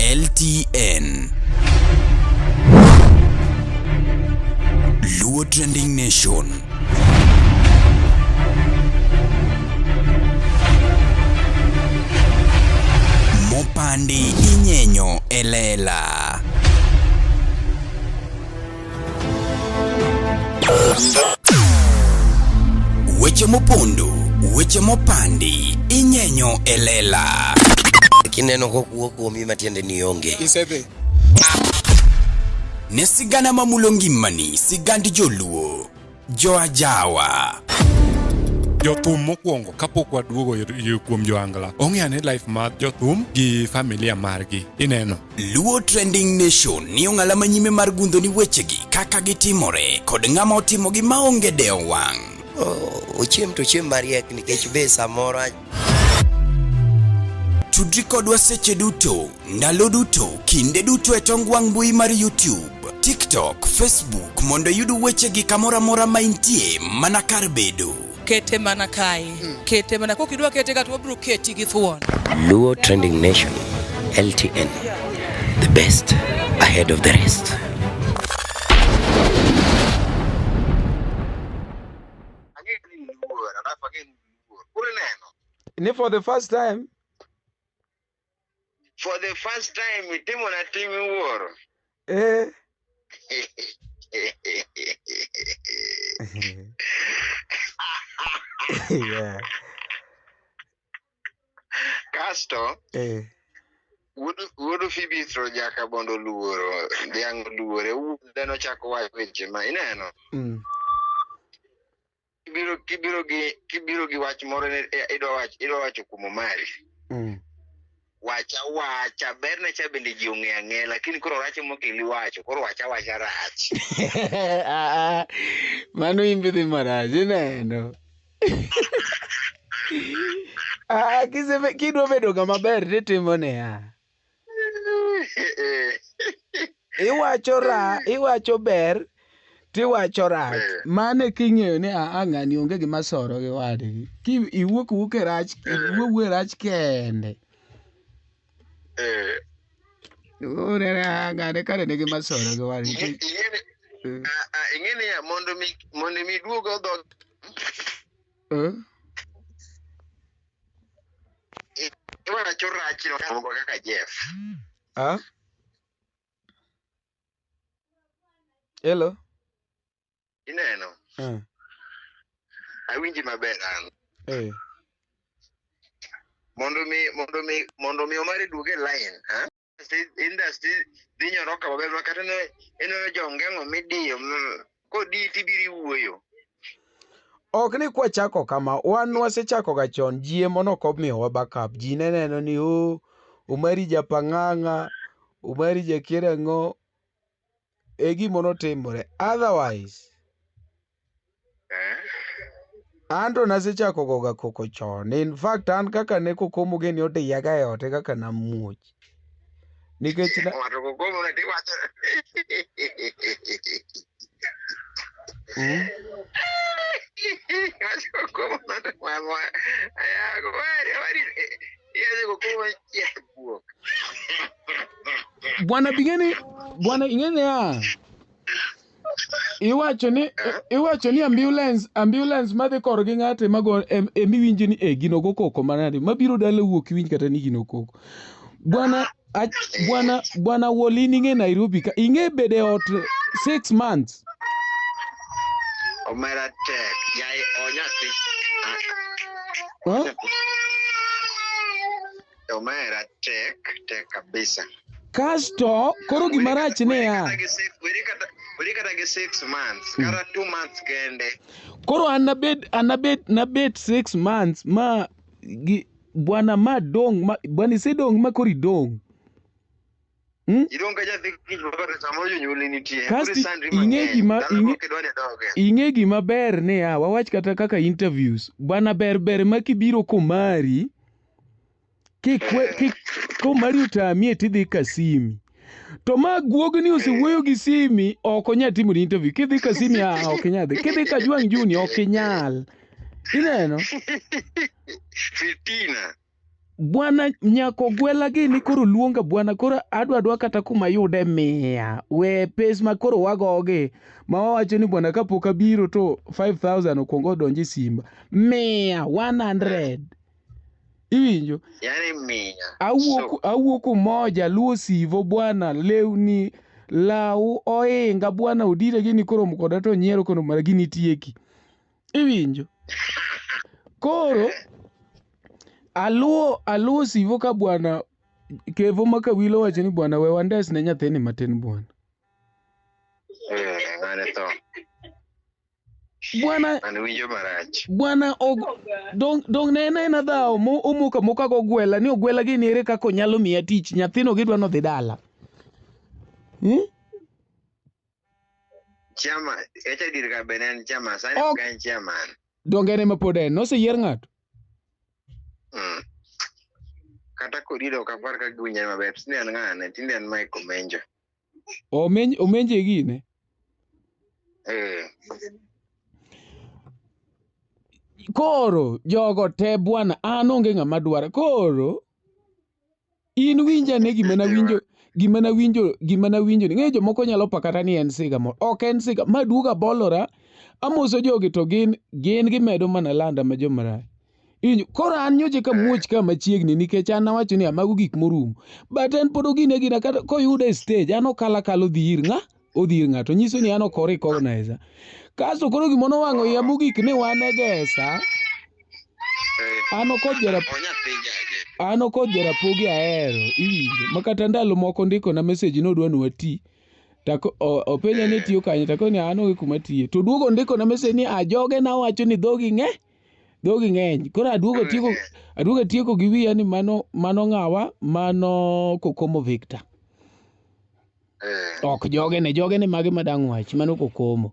LTN. Luo Trending Nation. Mopandi inyenyo elela. Weche mopondo, weche mopandi, inyenyo e lela. Kineno kokuo kuomi matiende ni onge. Isedhi. Ne sigana mamulo ngimani, sigand joluo. Joajawa. Jothum mokwongo kapok waduogo kuom joangla ong'e ane life mar jothum gi familia margi ineno. Luo Trending Nation ni ong'ala manyime mar gundho ni wechegi kaka gitimore kod ng'ama otimogi maonge dewo wang'. Ochiem to ochiem mariek nikech be samoro Tudri kodwa seche duto, ndalo duto, kinde duto e tong wang' mbui mar YouTube, TikTok, Facebook mondo iyud wechegi kamoro amora ma intie mana kar bedo. Kete mana kae. Kete mana kokidwa kete ka to wabiro keti gi thuon. Luo Trending Nation, LTN, the best ahead of the rest. Ni for the first time. For the first time itimo na tim iwuoro. Eh. Yeah. Kasto Eh. wuod Phoebe jaka bondo luoro, dhiang' luore, dhano chako wacho weche ma ineno. Kibiro gi wach moro ni idwa wacho kuom Omari. Wacha wacha berne cha bende ji ong'e ang'e, lakini koro rach mokeli wacho, koro wacha wacha rach. Ah, ah. Mano imbe dhi marach ineno. Ah, kidwa bedo ng'ama ber titimo niya. Iwacho ber tiwacho rach. Mane king'eyo ni aa ng'ani onge gima soro gi wadgi. Ki iwuok wuok e rach, iwuo e rach kende. Ore ng'ani kare nigi masoro gi wadgi. Ing'e niya, mondo mi duog odhog iwacho rach no kaka Jeff. Ah? Hello? Ineno? Awinji maber an. Mondo mi Omari duog e line, ha? Industry dhi nyoroka maber ma kata ne ineno jongeng'o midiyo kodi tibiro iwuoyo. Ok ni kwachako kama, wan wasechako ga chon, ji ema nok omiyowa backup. Ji ne neno ni o Omari japang'ang'a, Omari jakier ang'o, e gima notimore. Otherwise, an to nasechako goga koko chon. In fact, an kaka ne Kokomo geni odiyaga e ot e kaka namuoch. Nikech na... Ng'ato Kokomo ne tiwacho. Wacho Kokomo ne mama. Ayago, wari, wari. Yaani Kokomo chieth guok. Bwana bingeni, bwana ing'e ya. Iwacho ni ambulance madhi korgi ng'ate mago emiwinjo ni e gino go koko manade mabiro dala wuok iwinj kata ni gino koko. Bwana bwana Wolin ing'e Nairobi ka ing'e bede e ot 6 months. Omera tek, yai onyathi. Huh? Omera tek, tek kabisa. Kasto koro gima rach ni ya. Weri kata gi 6 months, kata 2 months kende. Koro an nabet 6 months ma gi bwana ma dong' ma bwana isedong' ma koro idong'. Idong' ka nyathi kich ma koro samoro jonyuolni nitie. Kasto Koro isandri ing'e mang'eny. gima- Dala ing'e ok idwa ni idoge. Ing'e gima ber ni ya, wawach kata kaka interviews. Bwana ber ber ma kibiro komari, komari otamie tidhi Kasimi. To ma guogni osewuoyo gi Simi, ok onyal timo ni interview. Kidhi Kasimi, ah, ok inyal dhi. Kidhi Kajwang' Junior, ok inyal. Ineno? Fitina. Bwana nyako gwela gini koro luonga bwana koro adwa adwa kata kuma yude mia we pes ma koro wagogi ma wawacho ni bwana kapok abiro to 5000 okwongo odonj e simba mia 100 iwinjo Yani mia. awuok So, awuok umoja luo sivo bwana lewni law oinga bwana odire gini koro koda to nyiero kono mara gini tieki iwinjo koro aluwo aluwo sivo ka bwana kevo ma kawilo wacho ni bwana we wandes ne nyathini matin bwana eh, ng'ane tho. bwana An winjo marach. bwana og dong dong ne en aena dhawo mo omuko amoka gogwela ni ogwela gini ere kaka onyalo miya tich nyathino gidwa nodhi dala hmm? Chairman, echa dir ka be ne en chairman, sani Ok. ok en chairman. Donge en ema pod en noseyier ng'ato Kata kodido ok apar ka giwinjore maber. Tinde en ng'ane, tinde en Mike Omenjo. Omenj omenje gine Eh, koro jogo te bwana an onge ng'ama dwara koro in winj ane gima nawinjo gima nawinjo gima nawinjo ni ng'e jomoko nyalo pakata ni en siga moro ok en siga ma duoga bolora amoso jogi to gin gin gimedo mana landa ma joma rach Iwinjo koro an nyocha ka muoch ka machiegni nikech an nawacho ni amago gik morumo but en pod ogine gina kata koyuda e stage an okalo akalo odhi ir ng'a odhi ir ng'ato nyiso ni an ok orecognize kasto koro gima nowang'o iya mogik ni wan e gesa eh, an okoth jara onyathi jaje. an okoth jarapogi ahero iwinjo ma kata ndalo moko ndiko na message nodwa ni wati tako openja ni tiyo kanye tako ni an onge kuma tiye to duogo ndiko na message ni a joge nawacho ni dhogi ng'e dhogi ng'eny koro aduogo tieko aduogo tieko gi wiya ni mano mano ng'awa mano Kokomo Victor Eh, ok jogene jogene mage madang' wach mano Kokomo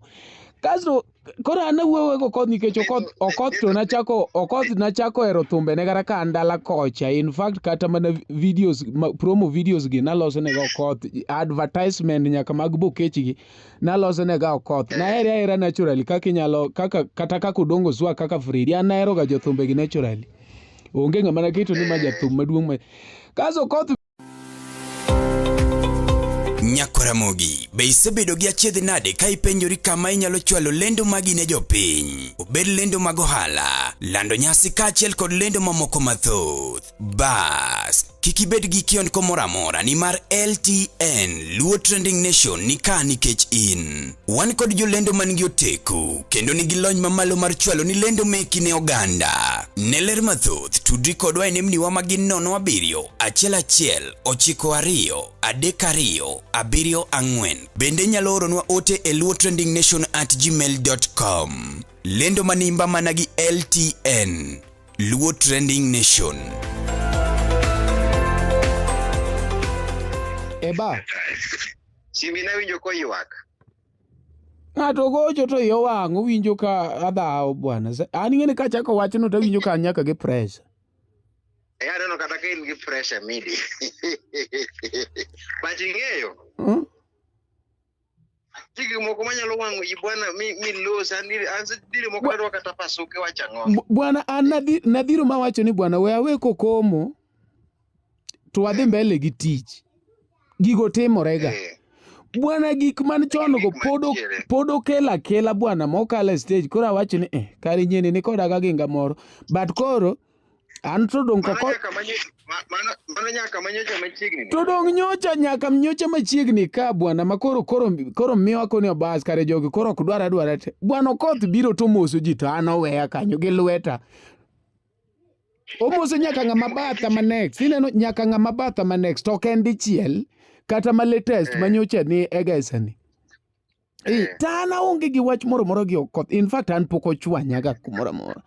kasto koro an awuoyo gi Okoth nikech Okoth Okoth to nachako Okoth nachako hero thumbene kata ka an dala kocha in fact kata mana videos ma, promo videos gi naloso nega Okoth advertisement nyaka mag Bokech gi naloso nega Okoth nahere ahera naturally kaka inyalo kaka kata kaka Odongo Zwa kaka Fredi an nahero ga jothumbe gi naturally onge ng'ama naketo ni ma jathum maduong' ma kasto Okoth Nyakwaramogi, be isebedo gi achiedh nade ka ipenjori kama inyalo chwalo lendo magi ne jopiny? Obed lendo mag ohala, lando nyasi kaachiel kod lendo mamoko mathoth. Bas, kik ibed gi kiondko moro amora nimar LTN Luo Trending Nation ni ka nikech in. Wan kod jolendo man gi oteku kendo nigi lony mamalo mar chwalo ni lendo meki ne oganda. Ne ler mathoth, tudri kodwa e nembniwa ma gin 07 11 92 32 74. Bende inyalo oronwa ote e luotrendingnation@gmail.com. Lendo manimba mana gi LTN. Luo Trending Nation. Eba Simbi nawinjo koywak. ng'ato gocho to iye owang' owinjo ka adhawo bwana An ing'eni kachako wachno to awinjo ka an nyaka gi pressure Eh, aneno kata ka in gi pressure midi. But ing'eyo, Hmm? nitie gik moko manyalo wang'o yi bwana mi mi los an dire an dire moko adwa kata pasuke wach ang'o. Bwana an nadhiro mawacho ni bwana we awe kokomo to wadhi mbele gi tich. Gigo timorega. Eh, Bwana gik man chon go Gik pod mantiere. pod okelo akela bwana mokalo e stage koro awacho ni eh, kare nyieni ni koda ga ginga moro but koro an to dong' Mano koko nyaka manyo mano nyaka manyocha machiegni ni. to dong' nyocha nyaka nyocha machiegni ka bwana ma koro koro koro miwa koni obas kare jogi koro ok dwar adwara te bwana Okoth biro to moso ji to an oweya kanyo gi lweta omoso nyaka ng'ama batha ma next ineno nyaka ng'ama batha ma next to ok en dichiel kata ma latest ma nyocha ni egesa ni Eh, to an aonge gi wach moro moro gi Okoth. In fact an pok ochwanyaga kumoro amora.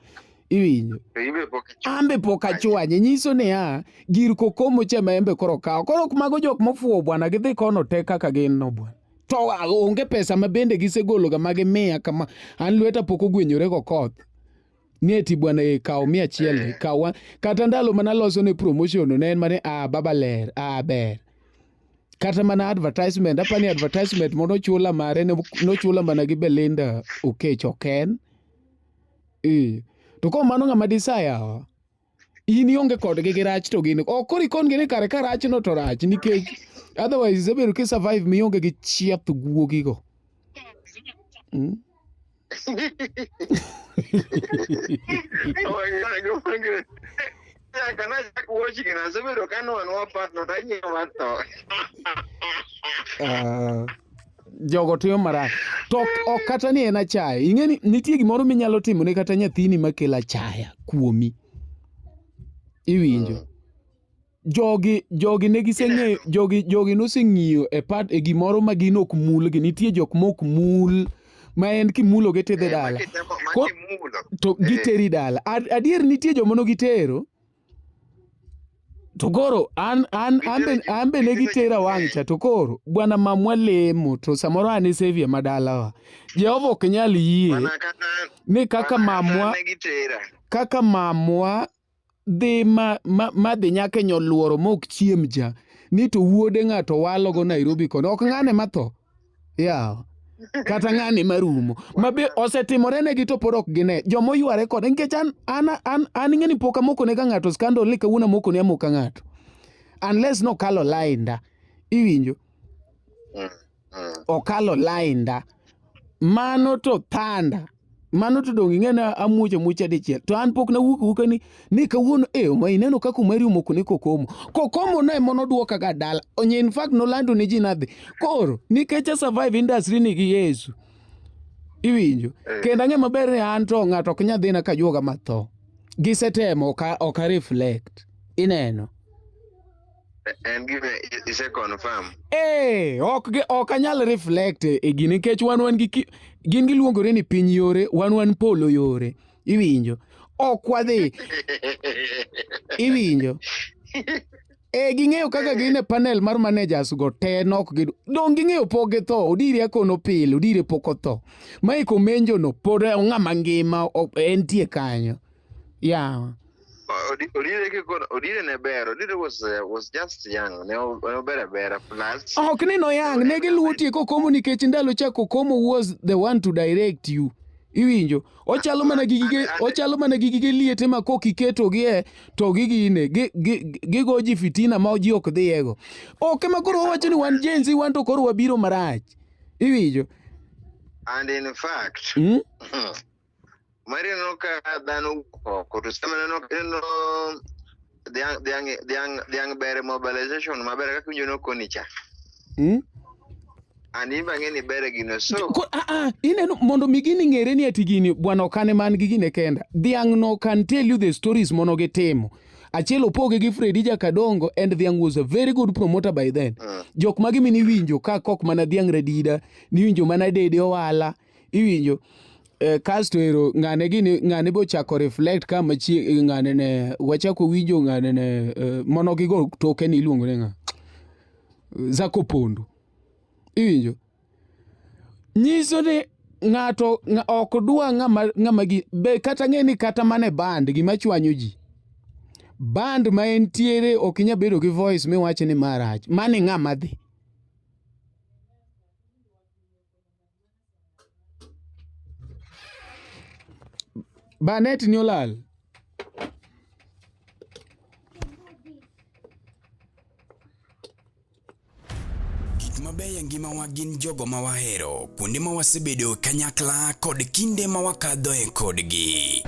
Iwinjo? To in be pok ichwanyo. An be pok achwanye. Nyiso niya, gir kokomo cha ma embe koro kawo. Koro ok mago jok mofuwo bwana, gidhi kono te kaka gin no bwana. To onge pesa ma bende gisegologa ma gimiya kama. An lweta pok ogwenyore gokoth. Ni eti bwana e kaw 100 ni, kaw wa. Kata ndalo mana loso ne promotion no ne en mane a baba ler, a ber. Kata mana advertisement, apani advertisement mondo ochula mare nochula mana gi Belinda Okech ok en. Eh. To ko mano ng'ama desire. In ionge kodgi gi rach to gin ok koro ikon gi ni kare ka rach no to rach nikech otherwise isebedo ki survive mionge gi chieth guogi go. Nyaka nachak watch gino asebedo ka nwanwa partner to anyiewo matho. Ah, jogo timo marach to ok kata ni en achaya ing'e ni nitie gimoro minyalo timo ne kata nyathini makelo achaya kuomi iwinjo jogi jogi ne giseng'eyo jogi jogi noseng'iyo e part e gimoro ma gin ok mulgi nitie jok mok mul ma en kimulo gi tidhi Eh, ma dala kitemo- ma kimulo. to giteri dala adier nitie joma no gitero to koro an an an be, an be ne gitera wang' cha to koro bwana mamwa lemo to samoro an e savior ma dalawa Jehova ok nyal yie Mana kata ni kaka mana kata mamwa ne gitera. kaka mamwa dhi ma, ma, ma dhi nyaka e nyoluoro mok chiem cha ni to wuode ng'ato walogo Nairobi kono ok ng'ane matho yawa kata ng'ane marumo ma be osetimore negi to pod ok gine joma oyware kode nikech an an an an ing'e ni pok amoko ne ga ng'ato scandal ni kawuono amoko ne amoka ng'ato unless nokalo lainda iwinjo Okalo lainda mano to thanda mano to donge ing'e ni amuocho amuocha dichiel to an pok nawuok awuoka ni ni kawuono e ma ineno kaka Omari omoko ne Kokomo Kokomo no ema nodwoka ga dala onye in fact nolando ne ji nadhi koro nikech a survive industry ni gi Yesu iwinjo kendo ang'e maber ni an to ng'ato ok nyal dhina ka juoga matho gisetemo ok a reflect ineno En gima ise confirm. Eh, ok ok anyal reflect e gini nikech wan wan gi gin giluongore ni piny yore, wan wan polo yore. Iwinjo? Ok wadhi. Iwinjo? Eh, ging'eyo kaka gin e panel mar managers go te nok gi dong ging'eyo pok githo Odiri akono pile Odiri pok otho Mike Omenjo no pod ng'ama ngima entie kanyo Yeah. Odire kikono Odire ne ber Odire was just young ne ober abera plus Ok ni no young ne giluwo tie Kokomo nikech ndalo cha Kokomo was the one to direct you. Iwinjo? Ochalo mana gi gige ochalo mana gi gige liete ma kok iketo gi e to gigine gigo ji fitina ma ji ok dhiyego. Ok ema koro wawacho ni wan Gen Z wan to koro wabiro marach. Iwinjo? And in fact, Mari no ka dhano oko to sama neno neno dhiang' dhiang' dhiang' dhiang' ber mobilization maber kaka iwinjo nokoni cha. An in be ang'e ni ber e gino so Ko, ah, ah, ineno mondo mi gini ng'ere ni ati gini bwana okane man gi gine kenda dhiang' no can tell you the stories mono gitimo achiel opoge gi Freddy Jakadongo and dhiang' was a very good promoter by then jok magi miniwinjo ka kok mana dhiang' radida niwinjo mana dede owala iwinjo eh, kasto ero ng'ane gini ng'ane be ochako reflect ka machie ng'ane ne wachako winjo ng'ane ne eh, mono gigo toke ni iluongo ni ng'a Zako Pondo iwinjo nyiso ni ng'ato ok dwa ng'ama ng'ama gi be kata ng'e ni kata mana e band gima chwanyo ji band ma entiere ok inyal bedo gi voice miwach ni marach mani ng'ama dhi Banet ni olal. Gik mabeyo e ngimawa gin jogo ma wahero, kuonde ma wasebedo kanyakla kod kinde ma wakadhoe kodgi.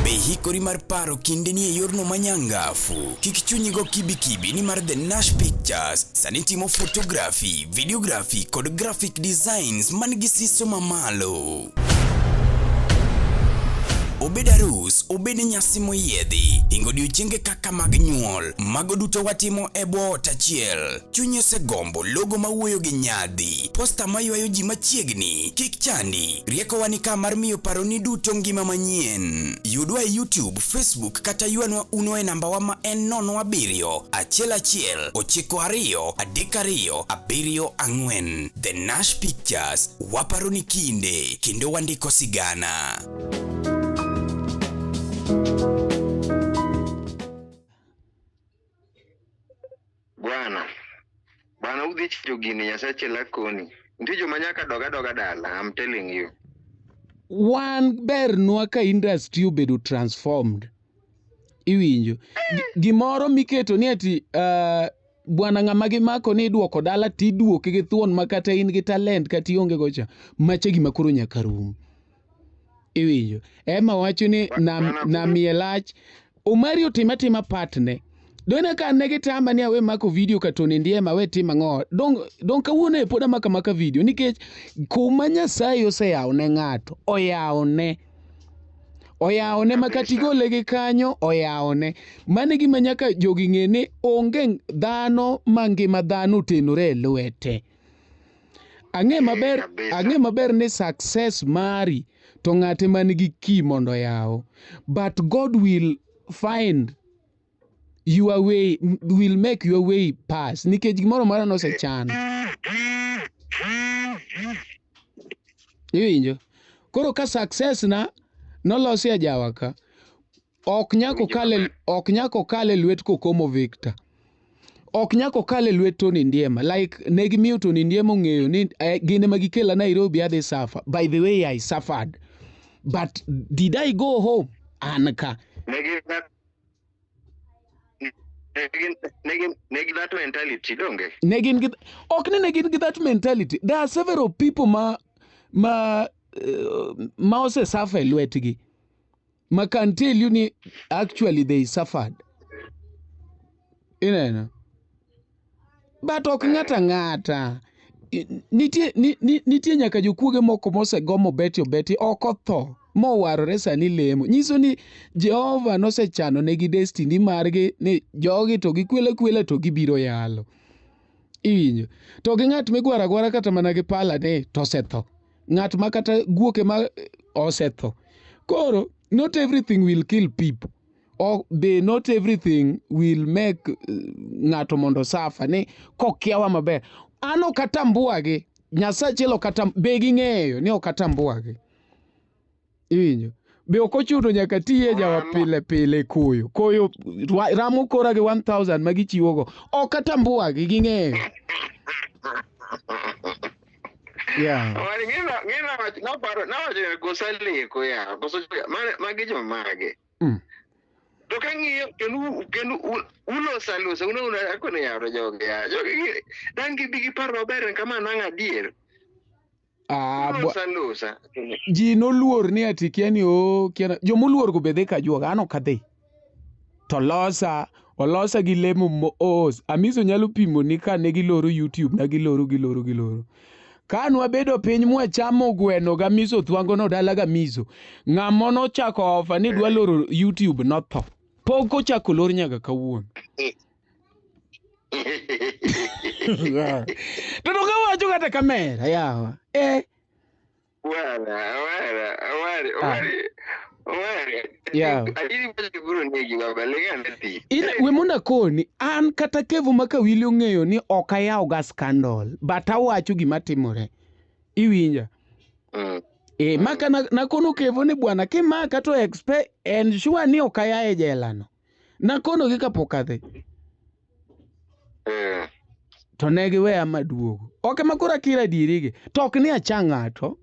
Be ihikori mar paro kindeni e yorno manyangafu? Kik chunyi go kibikibi nimar The Nash Pictures sani timo photography, videography kod graphic designs man gi siso mamalo. Obed arus, obed nyasi moyiedhi, hingo odiochienge kaka mag nyuol, mago duto watimo e bwo ot achiel. Chunyi osegombo logo mawuoyo gi nyadhi, posta maywayo ji machiegni, kik chandi, riekowa ni ka mar miyo paroni duto ngima manyien. Yudwa e YouTube, Facebook kata ywanwa uno e nambawa ma en 07 11 92 32 74. The Nash Pictures, waparo ni kinde kendo wandiko sigana. Bwana, bwana udhi chinjo gini Nyasache lakoni. Nitie joma nyaka dog adoga dala, I'm telling you. Wan bernwa ka industry obedo transformed. Iwinjo? Gimoro miketo ni ati bwana ng'ama gimako ni iduoko dala tiduoke gi thuon ma kata in gi talent kata ionge go cha. Macha gima koro nyaka rum. Iwinjo? Emma wacho ni nam iye lach. Omari otim atima part ne. Dong' ka ne gitama ni awe mako video ka Tony Ndiema awe tim ang'o. Dong' dong' kawuono e pod amako amaka video nikech kuma Nyasaye oseyawo ne ng'ato, oyawone. Oyawone ma kata igole gi kanyo, oyawone. Mano e gima nyaka jogi ng'e ni onge dhano ma ngima dhano otenore e lwete. Ang'e maber, ang'e maber ni success mari to ng'ate man gi key mondo oyaw. But God will find your way, will make your way pass. Nikech gimoro amora nosechan. Iwinjo? Koro ka success na nolosi ajawa ka, ok nyaka okal e, ok nyaka okal e lwet Kokomo Victor. Ok nyaka okal e lwet Tony Ndiema. Like ne gimiyo Tony Ndiema ong'eyo ni gin ema gikela Nairobi adhi suffer. By the way, I suffered. But did I go home? An ka. Negi that mentality, donge? Ne gin gi, ok ni ne gin gi that mentality. There are several people ma ose suffer e lwetgi. Ma can tell you ni actually they suffered. Ineno? But ok ng'ata ng'ata. Nitie nyaka jokuoge moko mosego mobeti obeti ok otho mowarore sani lemo. Nyiso ni Jehova nosechano negi destiny margi ni jogi to gikwela kwela to gibiro yalo. Iwinjo? To gi ng'at migwaro agwara kata mana gi pala ni to osetho. Ng'at ma kata guoke ma osetho. Koro not everything will kill people. Or be not everything will make ng'ato mondo suffer ni kokiawa maber. An ok atambuagi. Nyasaye achiel ok atam, be ging'eyo ni ok atambuagi. Iwinjo? Be ok ochuno nyaka tiye jawa pile pile koyo. Koyo ramo kora gi 1000 ma gichiwogo. Ok atambuagi, ging'eyo. Yeah. Wari, ng'e na wach, naparo, nawacho ni koso aleko ya, koso magi jomage. To kang'iyo, kendo uloso alosa, una akone yaro jogi ya. Jogi gi, dang' gibi gi paro maber kama nang' adier. Uloso alosa. Ji noluor ni ati kia ni o, kia na, jomoluor go be dhi ka juoga, an ok adhi. To losa, olosa gi lemo moos. Amiso nyalo pimo ni ka ne giloro YouTube na giloro, giloro, giloro. Ka nwabedo piny mwachamo gweno ga Miso Thwango no dala ga Miso. Ng'ama nochako ofa ni dwa loro YouTube notho. Pok ochako lor nyaka kawuono. To to kawacho kata kamera yawa. Wala, wala, wala, wala. Wala. Yeah. Adiri wacho biro negi baba, ling' ane thi. In, we mondo akoni, an kata Kevo ma Kawili ong'eyo ni ok ayaw ga scandal, but awacho gima timore. Iwinja? Maka nakono Kevo ni bwana kimaka to expect ensure ni ok aya e jela no. Nakono gi kapok adhi. To ne giweya maduogo. Ok ema koro akiro adieri gi. To ok ni acha ng'ato.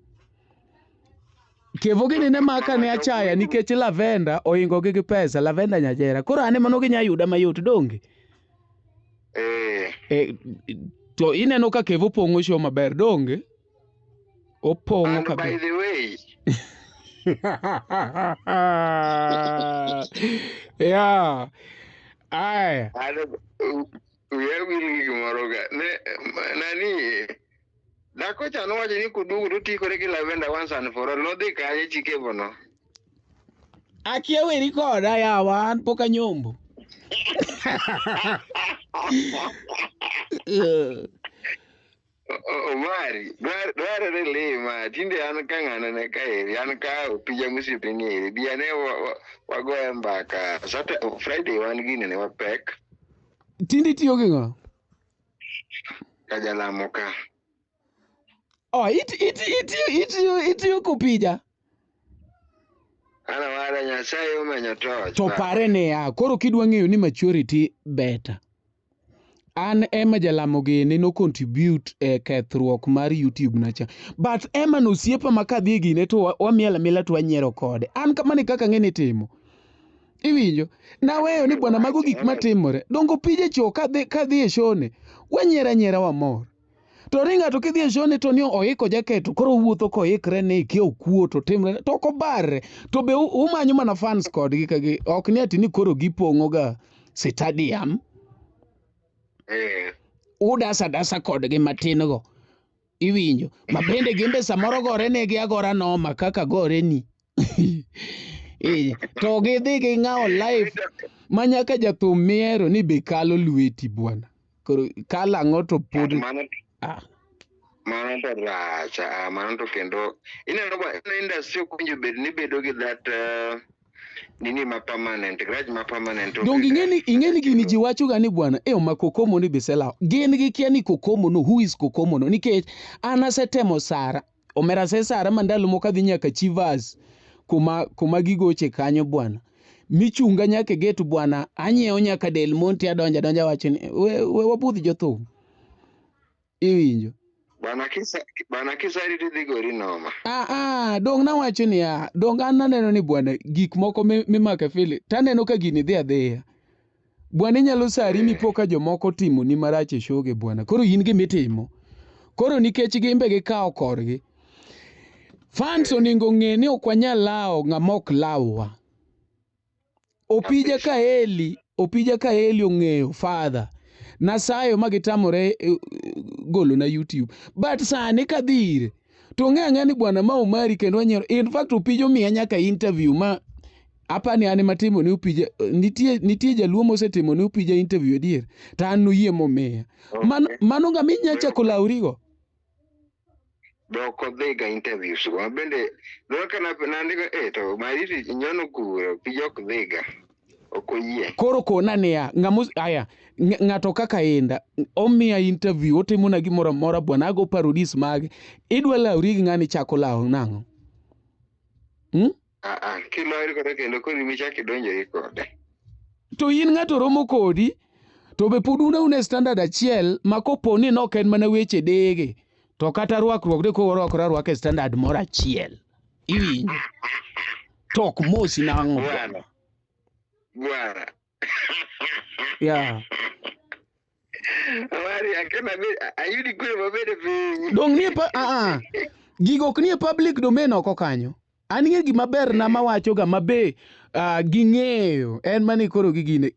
Kevo gini ne maka ne achaya nikech Lavenda oingo gi pesa, Lavenda Nyajera. Koro an ema no ginya yuda mayot donge? To ineno ka Kevo pong'o show maber donge? Opong'o And by kabisa. the way. Yeah. Aya. Ano, wiya wil gi gimoro ga. Ne, nani, dhako cha nowacho ni koduogo to otikore gi Lavenda once and for all. Nodhi kanye chi Kevo no? Akia weri koda yawa, an pok anyombo. Omari, dwarore lima, tinde an ka ng'ano ne ka eri, an ka opija mosiepe ni eri, bi ane wagoye mbaka. Saturday, Friday wan gini ne wapek. Tinde itiyo gi ng'o? Kajalamo ka. Oh, itiyo kopija? Ana wara Nyasaye omenyo toch. To pare niya, koro kidwa ng'eyo ni maturity better. An Emma Jalamo gini no contribute e kethruok mar YouTube na cha. But Emma no osiepa ma kadhi e gine to wamiel amiela to wanyiero kode. An kamano e kaka ang'e ni itimo. Iwinjo? Naweyo ni bwana mago gik matimore. Dongo pije cho kadhi kadhi e shone. Wanyiero anyiera wamor. To ni ng'ato kidhi e shone to ni oiko jaket to koro owuotho koikre ni kia okuo to timre to ok obarre. To be umanyo mana fans kodgi ka gi ok ni ati ni koro gipong'o ga stadium. Udasa dasa kodgi matin go. Iwinjo? Ma bende gin be samoro gore negi agora noma kaka gore ni. To gidhi ging'awo live ma nyaka jathum mihero ni be kalo lweti bwana. Koro kalo ang'o to pod ah. Mano to rach, ah, mano to kendo ineno ba industry ok owinjo bed ni bedo gi that nini ma permanent, grudge ma permanent. Donge ing'e ni gini ji wacho ga ni bwana, e oma Kokomo ni biselawo. Gin gikia ni Kokomo no, who is Kokomo no? Nikech an asetemo sara, omera asesara ma ndalo moko adhi nyaka Chivas kuma gigoche kanyo bwana. Michunga nyaka e gate bwana, anyiewo nyaka Del Monte adonjo adonja awacho ni we wabudh jothum. Iwinjo? Bwana kisa bwana kisari tidhi gori noma. Ah, ah, dong nawacho niya, dong an naneno ni bwana gik moko mimako e fili, taneno ka gini dhi adhiya. Bwana inyalo sari mipo ka jomoko timoni marach e shoge bwana. Koro in gima itimo. Koro nikech gimbe gikawo korgi. Fans oningo ng'e ni ok wanyal lawo ng'ama ok lawwa. Opija Kaeli, Opija Kaeli ong'eyo father. Nasayo ma gitamore golo na YouTube. But sani kadhi ire, to ong'eyo ang'eya ni bwana ma Omari kendo wanyiero. In fact Opija omiya nyaka interview ma apani an ema timo ne Opija. Nitie jaluo mosetimo ne Opija interview adier. To an noyie momiya. Mano ng'ama inya chako lawrigo? Be ok odhiga interviews go. Ma bende dho ka nandiko to Mariti nyono kuro, Opija ok dhiga. Ok oyie. Koro kona niya, ng'ama aya, ng'ato kaka Inda, omiya interview, otimona gimoro amora bwana, ago parodies mage. Idwa lawri gi ng'ani chako lawo nang'o? Ah, ah, kilawri kode kendo koro imichak idonjori kode. To in ng'ato romo kodi, to be pod un auna e standard achiel ma kopo ni nok en mana weche dege, to kata rwakruok de koro warwakore arwaka e standard moro achiel. Iwinjo? To ok mosi nang'o bwana. Bwana. Yeah. Omari, akena ayudi kwe mabed e piny. Dong' nie pa ah, ah. Gigo ok nie public domain oko kanyo. An ng'e gima ber na mawacho ga mabe ging'eyo en mani koro gigine.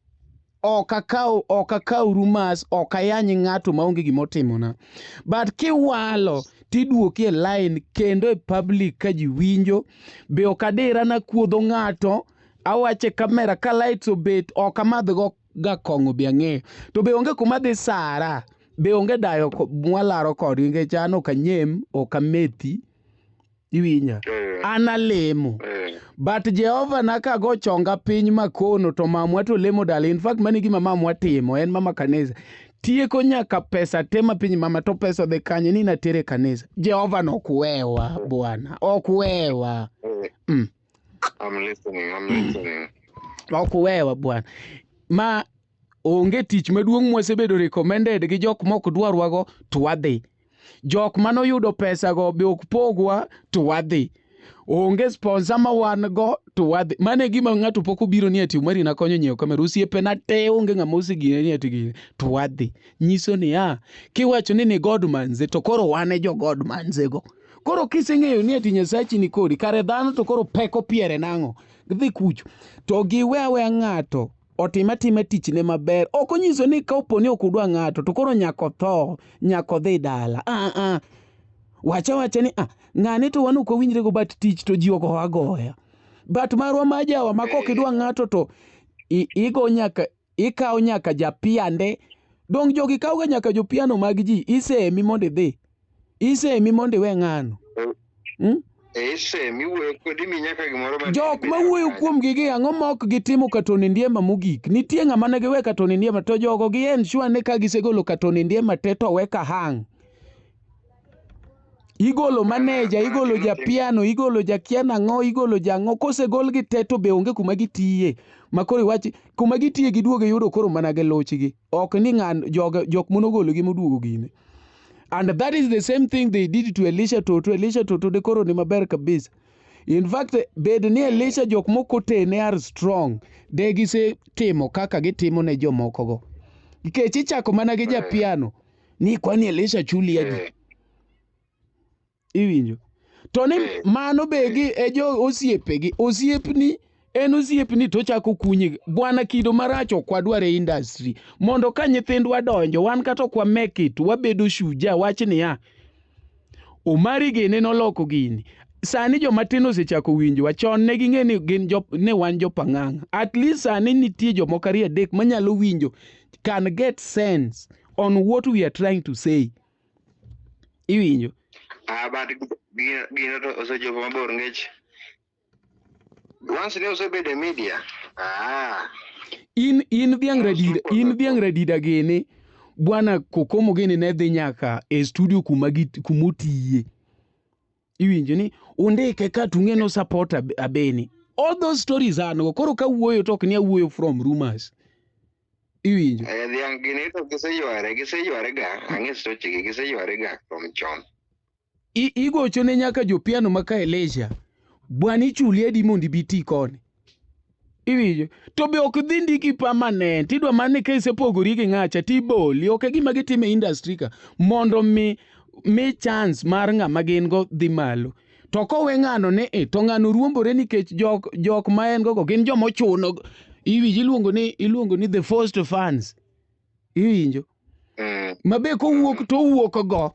Ok akaw rumors, ok ayany ng'ato maonge gima otimona. But kiwalo tiduoki e line kendo e public ka ji winjo. Be ok adira nakuodho ng'ato, awache kamera ka lights obet ok amadh go ga kong'o be ang'eyo. To be onge kuma dhi sara, be onge dayo mwalaro kodgi nikech an ok anyem, ok amethi. Iwinja? An alemo. But Jehova na kago chonga piny makono to mamwa to lemo dala. In fact, mano e gima mamwa timo, en mama kanisa. Tieko nyaka pesa te ma piny mama to pesa odhi kanye ni natere kanisa. Jehova nokwewa bwana, okwewa. I'm listening, I'm listening. Okwewa bwana. Ma onge tich maduong' mwasebedo recommended gi jok mok dwarwago to wadhi. Jok manoyudo pesa go be ok pogwa to wadhi. Onge sponsor ma wan go to wadhi. Mano e gima ng'ato pok obiro ni ati Omari nakonyo nyiewo kamera. Osiepena te onge ng'ama osegine ni ati gini to wadhi. Nyiso niya, kiwacho ni ni God manze to koro wan e jo God manze go. Koro kiseng'eyo ni ati Nyasachi ni kodi, kare dhano to koro peko piere nang'o? Gidhi kucho. To giwe aweya ng'ato otim atima tichne maber. Ok onyiso ni ka opo ni ok udwa ng'ato to koro nyaka otho, nyaka odhi dala. Ah, ah. Wach awacha ni ah, ng'ane to wan ok wawinjre go but tich to ji ogoyo agoya. But marwa ma jawa ma kok idwa ng'ato to igo nyaka, ikawo nyaka japiande. Dong' jogi kawoga nyaka jopiano mag ji, isemi mondo idhi. Isemi mondo iwe ng'ano. Isemi wuoyo kodi mi nyaka gimoro ma Jok ma wuoyo kuom gigi ang'o ma ok gitimo Katoni Ndiema mogik? Nitie ng'ama ne giwe Katoni Ndiema to jogo gi ensure ni ka gisegolo Katoni Ndiema te to we ka hang. Igolo manager, igolo japiano, igolo jakia nang'o, igolo jang'o. Kosegol gi te to be onge kuma gitiye. Ma koro iwach kuma gitiye giduogo iyudo koro mana gi luchgi. Ok ni ng'an jogo jok monogologi moduogo gine. And that is the same thing they did to Elisha Toto. Elisha Toto de koro ni maber kabisa. In fact, bed ni Elisha jok moko tene are strong. De gisetimo kaka gitimo ne jomokogo. Nikech ichako mana gi japiano ni kwani Elisha chuli adi? Iwinjo? To ni mano be gi e jo osiepegi. Osiepni en osiepni to ochako kunyi. Bwana kido marach ok wadwar e industry. Mondo ka nyithindwa donjo, wan kata ok wa make it, wabedo shujaa. Wach niya, Omari gini noloko gini. Sani joma tin osechako winjowa. Chon ne ging'e ni gin jo, ne wan jopang'ang'a. At least sani nitie jomoko ariyo adek manyalo winjo can get sense on what we are trying to say. Iwinjo? Ah, but gino gino to osechopo mabor nikech once ne osebedo e media ah In dhiang' radida, in dhiang' radida gini bwana Kokomo gini ne dhi nyaka e studio kuma kuma otiye. Iwinjo ni undike ka tung'e no support Abeni. All those stories an go. Koro ka wuoyo to ok ni awuoyo from rumors. Iwinjo? Eh, dhiang' gini to giseyware giseyware ga ang'e stochegi giseyware ga from chon. Igocho ne nyaka jopiano ma ka Elisha. Bwana ichuli adi mondo ibi iti koni? Iwinjo? To be ok dhi ndiki permanent. Idwa mana ni ka isepogori gi ng'acha tiboli. Ok e gima gitimo e industry ka. Mondo mi chance mar ng'ama gin go dhi malo. To kowe ng'ano ni e to ng'ano ruombore nikech jok ma en go go gin joma ochuno. Iwinjo iluongo ni the first fans. Iwinjo? Ma be kowuok to owuok go.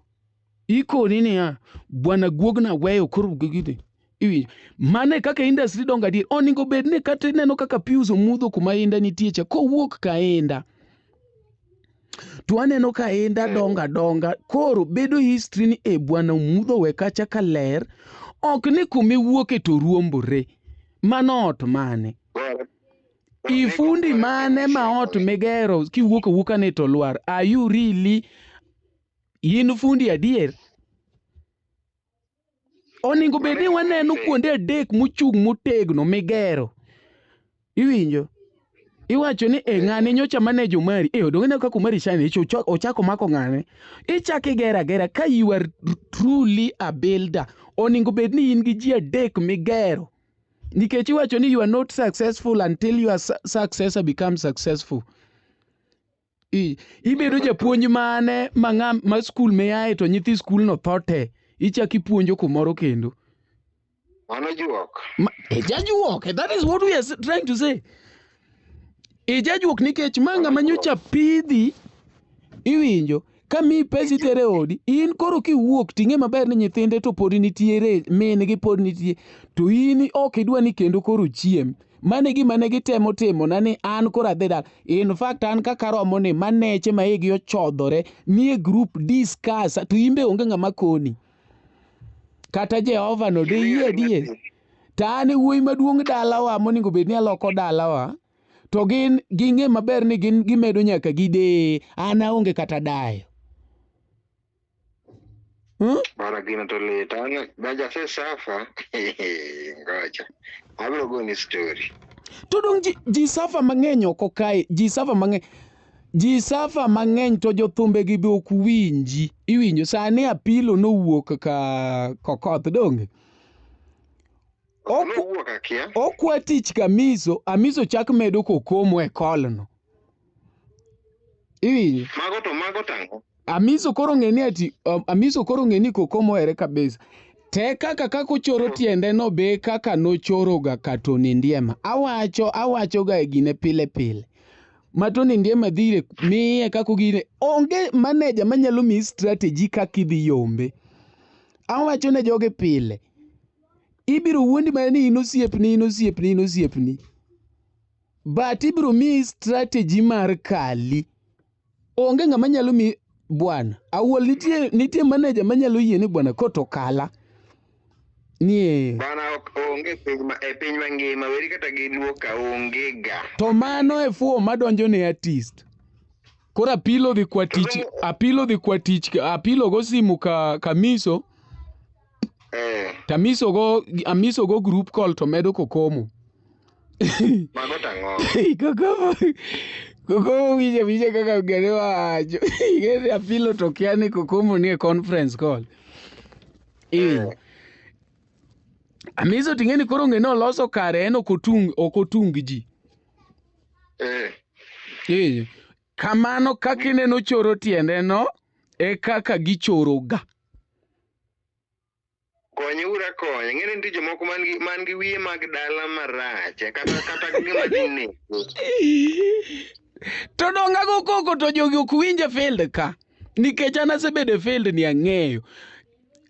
Ikoni niya, bwana guogna weyo koro gigini. Iwinjo? Mano e kaka industry dongo adier. Onego bed ni kata ineno kaka Pius Omudho kuma Inda nitie cha, kowuok ka Inda, to aneno ka Inda dongo adonga. Koro bedo history ni e bwana Omudho we kacha ka ler, ok ni kuma iwuoke to ruombore. Mano ot mane? Ifundi mane ma ot migero kiwuok awuoka ni to lwar? Are you really in fundi adier? Onego bed ni waneno kuonde adek mochung' motegno migero. Iwinjo? Iwacho ni e ng'ane nyocha manage Omari. E odong' ineno kaka Omari shine ochako mako ng'ane. Ichako igero agera ka you are truly a builder. Onego bed ni in gi ji adek migero. Nikech iwacho ni you are not successful until your successor becomes successful. Ibedo japuonj mane ma ng'a ma skul miaye to nyithi skul no tho te. Ichako ipuonjo kumoro kendo. Mano juok. Ijajuok. That is what we are trying to say. Ijajuok nikech ma ng'ama nyocha pidhi iwinjo ka miyi pesa itere odi in koro kiwuok ting'e maber ni nyithinde to pod nitiere min gi pod nitie to in ok idwa ni kendo koro chiem. Mano e gima ne gitemo timo na ni an koro adhi dala. In fact an kaka romo ni maneche ma igi ochodhore nie group discuss to in be onge ng'ama koni. Kata Jehova no de yie adier. To an e wuoyi maduong' dalawa monego bed ni aloko dalawa. To gin ging'e maber ni gin gimedo nyaka gi deye. An aonge kata dayo. Bana gino to lit. An baja se safa. Ngoja. Abiro goni story. To dong ji safa mang'eny oko kae, ji safa mang'eny. Ji safa mang'eny to jothumbe gi be ok winji. Iwinjo sani Apilo nowuok ka Kokoth donge? Nowuok akia. Okwa tich Kamiso, Amiso chak medo Kokomo e kolno. Iwinjo? Mago to mago tang'o? Amiso koro ng'e ni ati Amiso koro ng'e ni Kokomo ohere kabisa. Te kaka ochoro tiende no be kaka nochoro ga ka Tony Ndiema. Awacho ga e gine pile pile. Ma Tony Ndiema dhire miye kaka ogine. Onge manager manyalo miyi strategy kaka idhi yombe. Awacho ne jogi pile. Ibiro wuondi mana ni in osiepni, in osiepni, in osiepni. But ibiro miyi strategy mar kali. Onge ng'ama nyalo miyi bwana. Awuol nitie manager manyalo yie ni bwana koto kala. Nie. Bwana ok onge piny ma, e piny mangima weri kata gi luo ka onge ga. To mano e fuwo madonjo ne artist. Koro Apilo dhi kwa tich, Apilo dhi kwa tich, Apilo go simu ka Kamiso. To amiso go amiso go group call to medo Kokomo. Mago tang'o? Kokomo Kokomo winjo winjo kaka gere wacho. Ing'e apilo to kia ni Kokomo nie conference call. Eh. Amiso ting'e ni koro ng'e ni oloso kare en ok otung ok otung ji. Eh. Kamano kaka ineno choro tiende no e kaka gichoro ga. Konye ura konya. Ng'e ni nitie jomoko man gi man gi wiye mag dala marach eh, kata kata gima dhi nego. To donga go koko to jogi ok winj e field ka. Nikech an asebedo e field ni ang'eyo.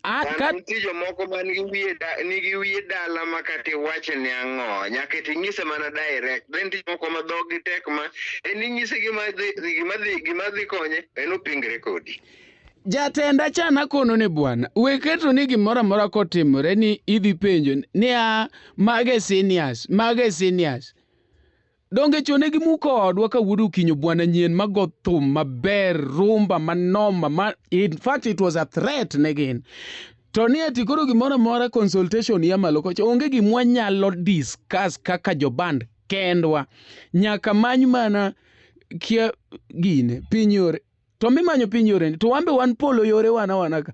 A, Bana ka, nitie jomoko man gi wiye da, nigi wiye dala ma kata iwache ni ang'o nyaka to inyise mana direct. Then nitie jomoko ma dhoggi tek ma en inyise gima dhi gima dhi gima dhi konye en opingre kodi. Jatenda cha nakono ni bwana, we keto ni gimoro amora kotimore ni idhi penjo ni a mage seniors, mage seniors. Donge chon ne gimuko odwa ka wuod Okinyo bwana nyien mago thum maber, rumba manoma ma in fact it was a threat ne gin. To ni ati koro gimoro amora consultation ya malo kocha onge gimwa nyalo discuss kaka joband kendwa. Nyaka many mana kia gine piny yore to mimanyo piny yore ni to wan be wan polo yore wan awana ka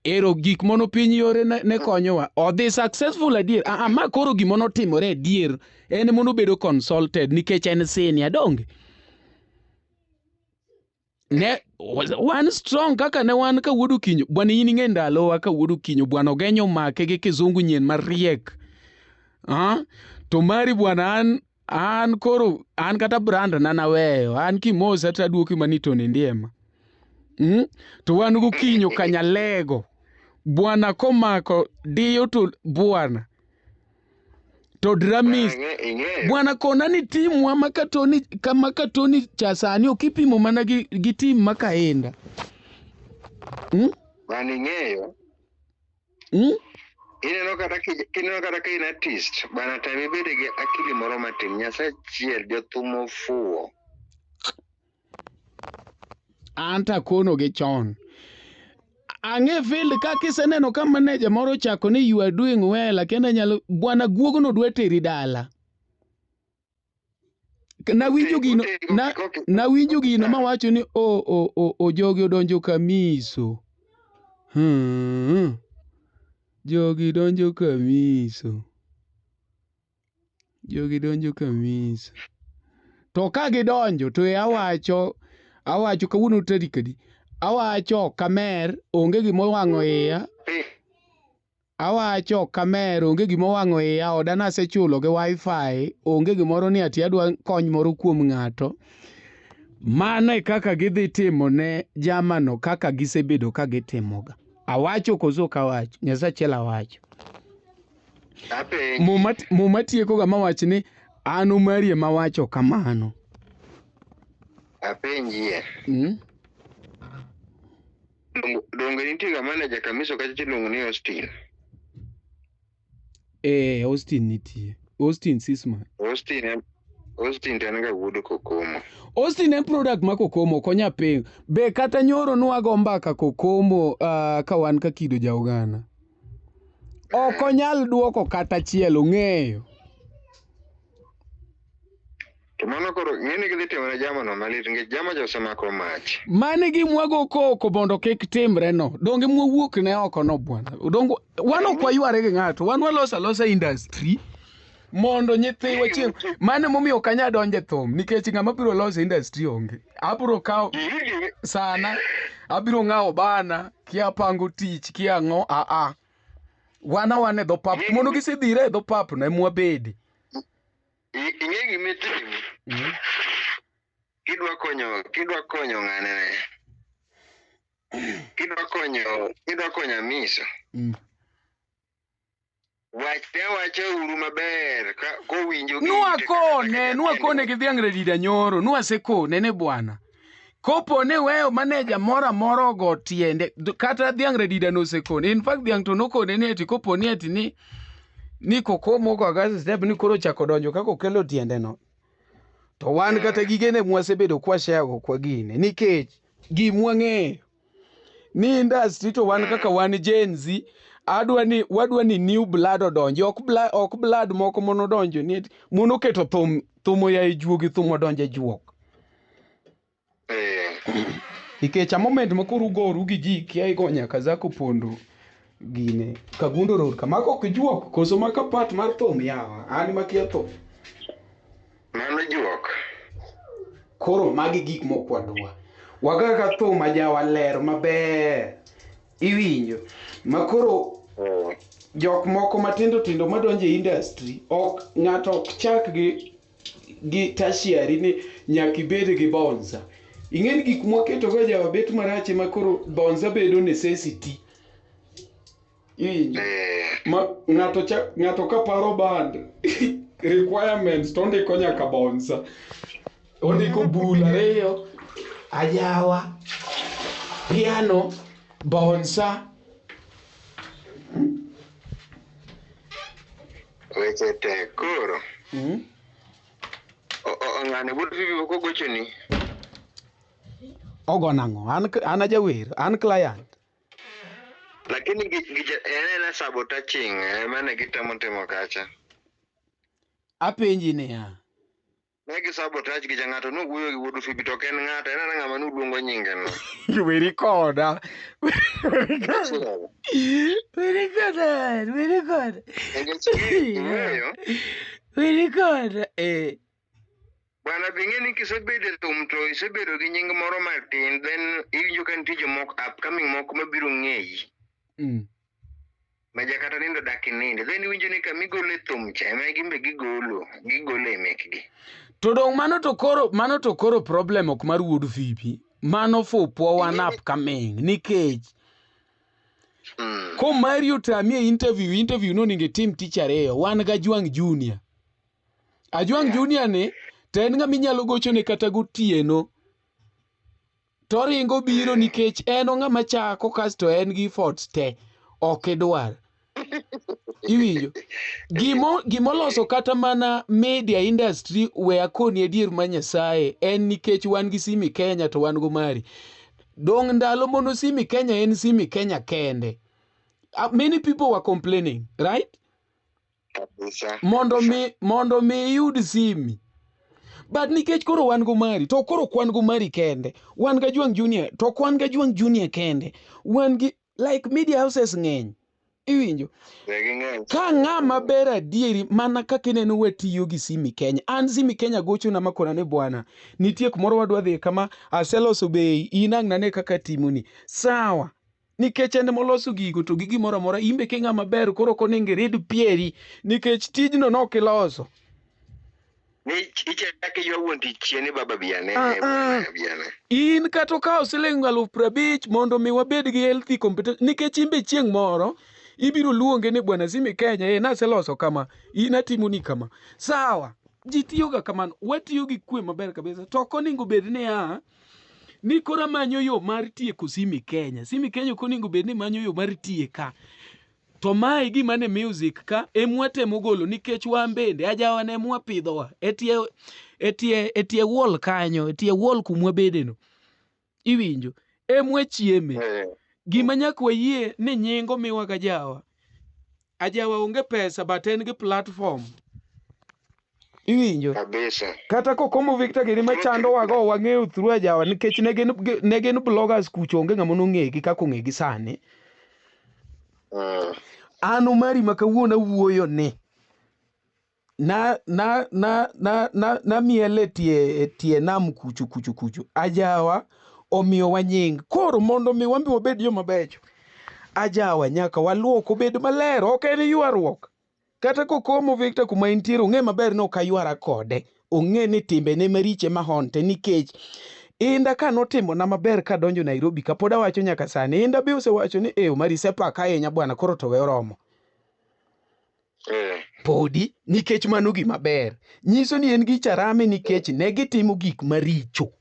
ero gik mono piny yore ne, ne konyowa odhi successful adier ah, ah, ma koro gima notimore adier en mono bedo consulted nikech en senior donge ne wan strong kaka ne wan ka wuod Okinyo bwana in ing'e ndalowa ka wuod Okinyo bwana Ogenyo omake gi kizungu nyien mariek ah? to mari bwana an An koro an kata brand na naweyo. An kimosa to aduoki mani to nindiema. To wan gokinyo kanyalego. Bwana komako diyo to bwana. To drummist. Bwana kona ni timwa makatoni kama katoni cha sani ok ipimo mana gi, gi tim makaenda. Bwana ing'eyo. Ineno kata kineno kata ka in artist, bana time ibede gi akili moro matin, Nyasaye achiel jothum ofuwo. An to akono gi chon. Ang'e field ka kiseneno ka manager moro ochako ni you are doing well, akiani anyalo bwana guogno dwa teri dala. Nawinjo gino na, nawinjo gino mawacho ni o o o o jogi odonjo kamiso. Jogi donjo kamiso. Jogi donjo kamiso. To ka gidonjo to e awacho awacho kawuono tarik adi? Awacho kamer onge gima owang'o iya. Awacho ok amer, onge gima owang'o iya, oda nasechulo gi wifi, onge gimoro ni ati adwa kony moro kuom ng'ato. Mano e kaka gidhi timo ne jamano kaka gisebedo ka gitimoga. Awacho koso ok awacho? Nyasaye achiel awacho. Apenji. Muma, muma tiekoga mawach ni an Omari ema awacho kamano. Apenjie. Donge nitie ga manager Kamiso kacha chiluongo ni Austin. Eh, Austin nitie. Austin Sisman. Austin en Austin to en ga wuod Kokomo. Austin en product ma Kokomo ok onya piny. Be kata nyoro nwago mbaka Kokomo ka wan ka kido ja Uganda. Ok onyal duoko kata achiel ong'eyo. To mano koro ng'eni gidhi timo ne jama no malit nikech jama cha osemako mach. Mane gimwago koko mondo kik timre no. Donge mwawuok ne oko no bwana. Donge wan ok wayware gi ng'ato. Wan waloso alosa industry mondo nyithiwa chieng' mano emomiyo ok anyal donjo e thum nikech ng'ama biro loso industry onge. Abiro kawo sana, abiro ng'awo bana, kia pango tich, kia ang'o, a a. Wan awana e dho pap. Mondo gisedhire e dho pap no ema wabede. Ing'e gima itimo? Kidwa konyo, kidwa konyo ng'ane ne. Kidwa konyo, kidwa konyo Amiso. Wachne awacha uru maber ka kowinjo gi ite kata Nwakone, kaka nwakone gi dhiang' Radida nyoro, nwasekone ne bwana. Kopo ni weyo maneja moro amora ogo tiende, kata dhiang' Radida nosekone. In fact dhiang' to nokone ni ati kopo ni ati ni Kokomo ogo agasa step ni koro ochako donjo kaka okelo tiende no. To wan kata gigene mwasebedo kwa share go kwa gine nikech gimwang'eyo ni industry to wan kaka wan Gen Z. Adwa ni wadwa ni new blood odonji, ok blood, ok blood moko monodonjo ni monoketo thum thum oya e juogi thum odonjo e juok. Eh. Nikech a moment ma koro ugoru gi ji kia igo nyaka Zako Pondo gine Kagundo Road ka mako ok juok koso maka part mar thum yawa an makia thum. Mano juok. Koro magi gik mok wadwa. Wagaga thum ajawa ler maber. Iwinjo? Ma koro jok moko matindo tindo madonjo e industry ok ng'ato ok chak gi gi tertiary ni nyaka ibed gi bonza. Ing'e ni gik mwaketogo jawa bet marach ema koro bonza bedo necessity. Iwinjo? Ma ng'ato cha ng'ato ka paro band requirements to ondiko nyaka bonza. Ondiko bul ariyo, ajawa, piano, bonza. Weche tek koro. Ng'ane wuod Fibi pok ogochoni? Ogo nang'o? An an ajawer, an client. Lakini en ena sabotaging ema ne gitemo timo kacha. Apenji niya. Ne gi sabotage gi ng'ato nowuoyo gi wuod Fibi to ok en ng'ato, en ana ng'ama nuluongo nyinge no. Weri koda. Weri koda. Weri koda. Weri koda. Nikech ing'eyo. Weri koda. Eh. Bwana be ing'e ni kisebedo e thum to isebedo gi nying moro matin then iwinjo ka nitie jomoko upcoming moko mabiro ng'eyi. Ma ja kata nindo dak ininde. Then iwinjo ni kama igolo e thum cha ema gin be gigolo, gigolo e mekgi. To dong mano to koro mano to koro problem ok mar wuod Fibi. Mano fupwa wan upcoming nikech ko Mario otami e interview, interview no onego itim tich ariyo. Wan ga Ajwang' Junior. Ajwang' Junior ni to en ng'ama inyalo gochone kata gotieno. To oringo biro nikech en ong'ama chako kasto en gi efforts te. Ok idwar. Iwinjo? Gimo gimoloso kata mana media industry we akoni adier ma Nyasaye en nikech wan gi Simi Kenya to wan go mari. Dong' ndalo mono Simi Kenya en Simi Kenya kende. Many people were complaining, right? Kabisa. Mondo mi mondo mi iyud simi. But nikech koro wan go mari, to koro ok wan go mari kende. Wan ga Jwang' Junior, to ok wan ga Jwang' Junior kende. Wan gi like media houses ng'eny. Iwinjo? Be ging'eny. Ka ng'ama ber adieri mana kaka ineno watiyo gi Simi Kenya. An Simi Kenya gochona makona ni bwana, nitie kumoro wadwa dhi kama aseloso bei, in ang' nane kaka timoni. Sawa. Nikech en moloso gigo to gi gimoro amora, in be king'ama ber koro ok onego irid pieri nikech tijno nok iloso. Ni ichak iywa wuon tich chien ni baba biane, biane. In kata okawo siling 50,000 mondo mi wabed gi healthy competition nikech in be chieng' moro ibiro luonge ni bwana Simi Kenya, eh naseloso kama, in atimoni kama. Sawa, ji tiyoga kamano, watiyo gi kwe maber kabisa. To ok onego bed niya, ni koro amanyo yo mar tieko Simi Kenya. Simi Kenya ok onego bed ni manyo yo mar tieka. To mae gima ne music ka emwatemo golo nikech wan bende ajawa ne mwapidhowa etie etie etie wall kanyo etie wall kumwabede no iwinjo emwachieme gima nyaka wayie ni nying omiwa ga jawa ajawa onge pesa but en gi platform iwinjo Kabisa. kata kokomo Victor gini machandowago wang'eyo through ajawa nikech ne gin ne gin bloggers kucho onge ng'ama nong'egi kaka ong'egi sani An Omari ma kawuono awuoyo ni na na na na na namiel e tie e tie nam kucho kucho kucho ajawa omiyowa nying koro mondo mi wan be wabed joma becho ajawa nyaka waluok obed maler ok en ywaruok Kata kokomo Victor kuma entiere ong'e maber ni ok aywara kode. Ong'e ni timbene maricho ema honte nikech Inda ka notimona maber kadonjo Nairobi ka pod awacho nyaka sani. Inda be osewacho ni eh Omari isepaka ahinya bwana koro to we oromo. Podi nikech mano gima ber. Nyiso ni en gi charame nikech ne gitimo gik maricho.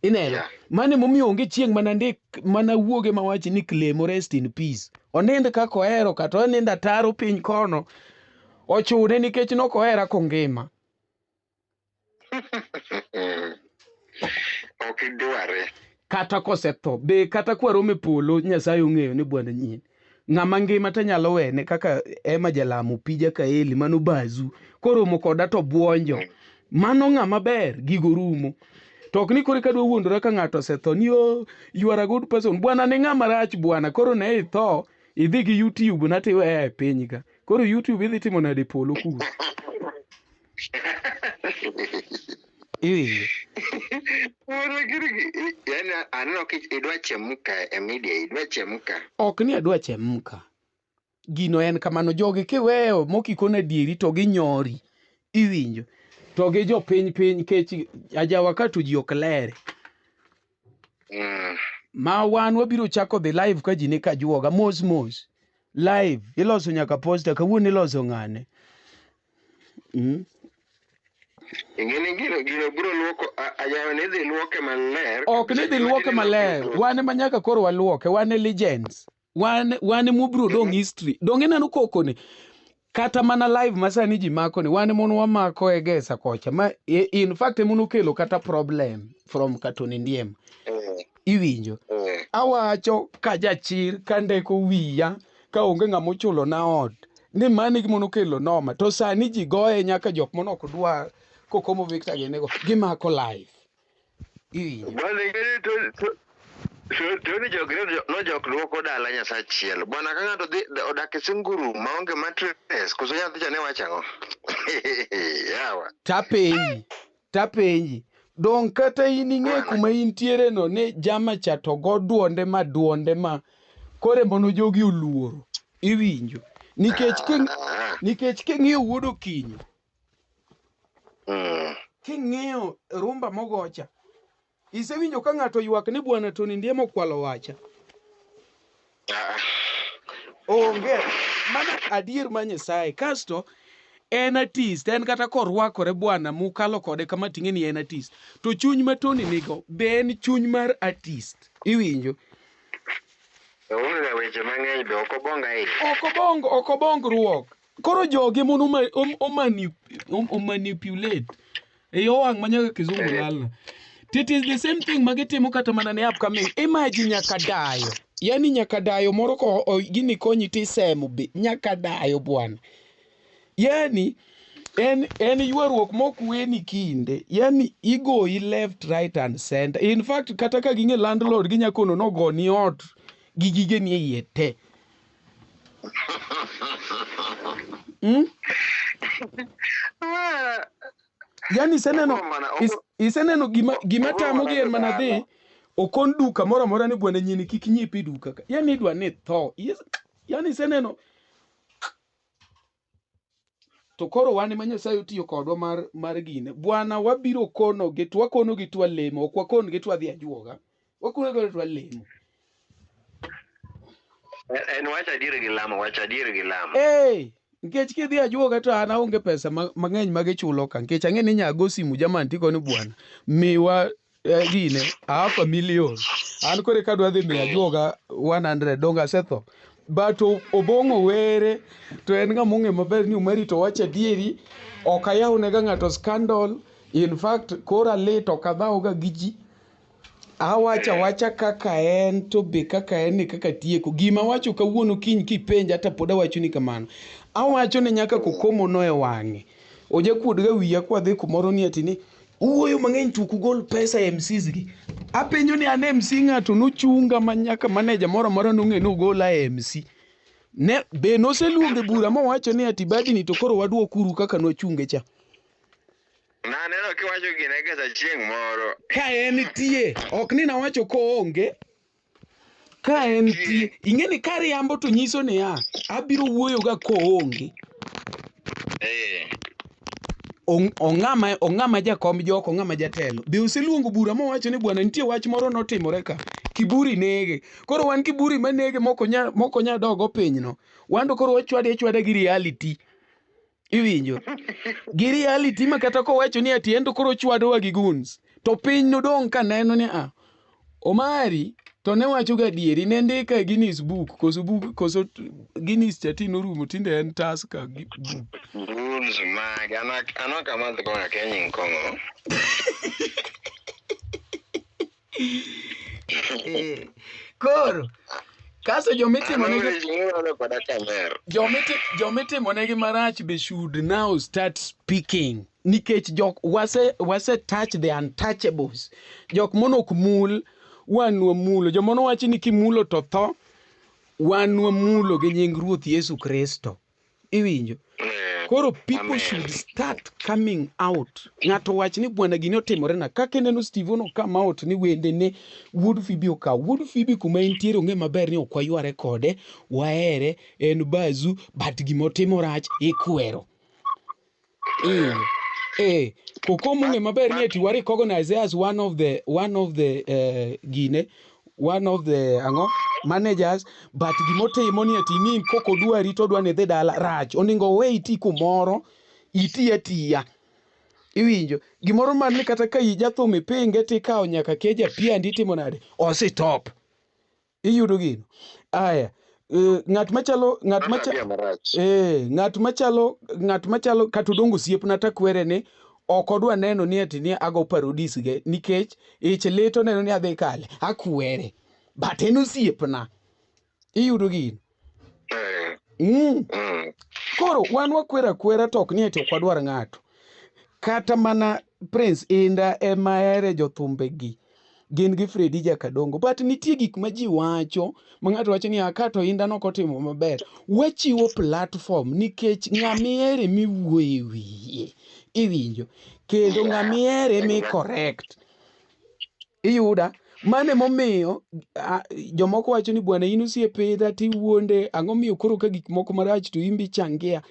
Ineno? Mano emomiyo onge chieng' mana ndik mana wuoge mawach ni Clemo rest in peace. Onind kaka ohero kata onind ataro piny kono. Ochune nikech nok ohera kongima. Ok idware. Kata kosetho be kata kwaromo e polo Nyasaye ong'eyo ni bwana nyien. Ng'ama ngima to anyalo wene kaka Emma Jalamo Pija Kaeli mano bazu. Koromo koda to buonjo. Mano ng'ama ber, gigo rumo. To ok ni koro eka adwa wuondora ka ng'ato osetho ni oh, you are a good person. Bwana ni ng'ama rach bwana, koro ne itho, idhi gi YouTube na tiweya e piny ka. Koro YouTube idhi timo nade e polo kuro? Iwinjo? Yaani aneno ka idwa chemka e media, idwa chemka. Ok ni adwa chemka. Gino en kamano jogi kiweyo mokikon adieri to ginyori. Iwinjo? To gi jopiny piny kech ajawa ka to ji ok lere. Ma wan wabiro chako dhi live ka ji ni kajuoga mos mos. Live iloso nyaka poster kawuono iloso ng'ane. Ing'eni gino gino biro luoko ajawa ni dhi luoke maler. Ok ni dhi luoke maler. Wan ema nyaka koro waluoke. Wan e legends. Wan wan ema wabiro dong' history. Dong' ineno koko ni. Kata mana live ma sani ji mako ni wan ema wamako e Gesa kocha ma in fact ema nokelo kata problem from Katoni Ndiema. Iwinjo? Awacho ka jachir ka ndeko wiya ka onge ng'ama ochulo na ot ni mano e gima nokelo noma to sani ji goye nyaka jok mane ok dwar Kokomo Victor ginigo gimako live. Iwinjo? Bwana ing'eni to jogi nojok luoko dala Nyasachiel. Bwana ka ng'ato dhi odak e singuru maonge mattress, koso nyathi cha ne wacho ang'o? Yawa. Tapenji, tapenji. Dong' kata in ing'e kuma intiere no ni jama cha to go duonde ma duonde ma kore mono jogi oluoro. Iwinjo? Nikech nikech king'iyo wuod Okinyo, King'iyo rumba mogocha, isewinjo ka ng'ato ywak ni bwana Tony Ndiema okwalo wacha? Ah. Onge. Mano adier ma Nyasaye. Kasto en artist, en kata korwakore bwana mukalo kode kama ting'e ni en artist. To chuny ma Tony nigo be en chuny mar artist. Iwinjo? Oonge ga weche mang'eny be ok obong ahinya. Ok obong, ok obong ruok. Koro jogi mono omanipulate. E yo wang' ma nyaka kizungu lalna. It is the same thing ma gitimo kata mana ne upcoming. Imagine nyaka dayo. Yani nyaka dayo moro ko gini konyi tisemo be. Nyaka dayo bwana. Yani en ywaruok mok weni kinde. Yani igoyi left, right and center. In fact kata ka ging'e landlord ginya kono nogoni ot gi gigeni e iye te. Yani iseneno iseneno gima tamo gi en mana dhi okon duka moro amora ni bwana nyini kik nyiepi e duka ka. Yani idwa ni tho. Yani iseneno to koro wan ema Nyasaye otiyo kodwa mar gine. Bwana wabiro kono gi to wakono gi to walemo, ok wakon gi to wadhi ajuoga. Wakono gi to walemo. En wach adier gi lamo, wach adier gi lamo. Ee, nikech kidhi ajuoga to an aonge pesa mang'eny ma gichulo ka, nikech ang'e ni inya go simu jamani tikoni bwana, miwa gine, half a million. An koro eka adwa dhi miyo ajuoga 100, donge asetho. But Obong'o were to en ng'ama ong'e maber ni Omari to wacho adieri, ok ayawnega ng'ato scandal, in fact kora lit ok adhawga gi ji. Awacho awacha kaka en to be kaka en ni kaka tieko. Gima awacho kawuono kiny kipenja to pod awacho ni kamano. Awacho ni nyaka Kokomo no e wang'e. Ojakuod ga wiya kwadhi kumoro ni ati ni uwuoyo mang'eny to ok ugol pesa e MCs gi. Apenjo ni an MC ng'ato nochunga ma nyaka manager moro amora nong'e ni ogola e MC. Ne, be noseluonge bura mowacho ni ati badi ni to koro waduokuru kaka nwachunge cha. Naneno kiwacho gine gesa chieng' moro. Ka en tie, ok ni nawacho koonge. Ka en tie, ing'e ni kariambo to nyiso niya, abiro wuoyo ga koonge. Ong'ama jakom jok, ong'ama jatelo. Be oseluongo bura mowacho ni bwana nitie wach moro notimore ka. Kiburi nege. Koro wan kiburi manege mok onya dogo pinyno. Wan to koro wachwade achwada gi reality. Iwinjo? Gi reality ma kata kowacho ni ati en to koro ochwadowa gi goons. To piny nodong' ka neno ni a Omari to ne wacho ga adieri ne ndika e Guinness book koso book koso Guinness cha ti norumo tinde en Tusker gi book. Goons mage an ok amadh kong'o akia nying kong'o. Koro Kasto jomitimo negi Aneno koda kamer. jomitimonegi marach be should now start speaking nikech jok wase touch the untouchables. Jok mono ok mul, wan wamulo. Jomono wacho ni kimulo to tho, wan wamulo gi nying Ruoth Yesu Kristo. Iwinjo? Koro people Amen. should start coming out. Ng'ato wach ni bwana gini otimore na. Kaka ineno Steve ono come out ni wende ne Wuod Phoebe okaw. Wuod Phoebe kuma entiere ong'e maber ni ok wayware kode, wahere, en bazu, but gimotimo rach ikwero. Iwinjo? Kokomo ong'e maber ni eti wa recognize as one of the gine, one of the ang'o managers, but gimotimo ni eti ni kok odwari to odwa ni idhi dala rach. Oningo owe iti kumoro, iti atiya. Iwinjo? Gimoro man ni kata ka ijathum ipinge tikawo nyaka keja piandi itimo nade? Ositop. Iyudo gino. Aya, ng'at machalo ng'at macha Tabia marach. Ng'at machalo kata Odongo osiepna takwere ni ok odwa neno ni ati ni ago parodies ge nikech ich lit oneno ni adhi kale akwere, but en osiepna. Iyudo gino. Koro wan wakwera akwera to ok ni ati ok wadwar ng'ato. Kata mana Prince Indah ema here jothumbe gi gin gi Freddy Jakadongo, but nitie gik ma ji wacho ma ng'ato wacho ni aka to Indah nok otimo maber. Wachiwo platform nikech ng'ama ihere miwuoye wiye, iwinjo, kendo ng'ama ihere mi correct. Iyuda? Mano emomiyo jomoko wacho ni bwana in osiep Indah tiwuonde, ang'o miyo koro ka gik moko marach to in be ichangia?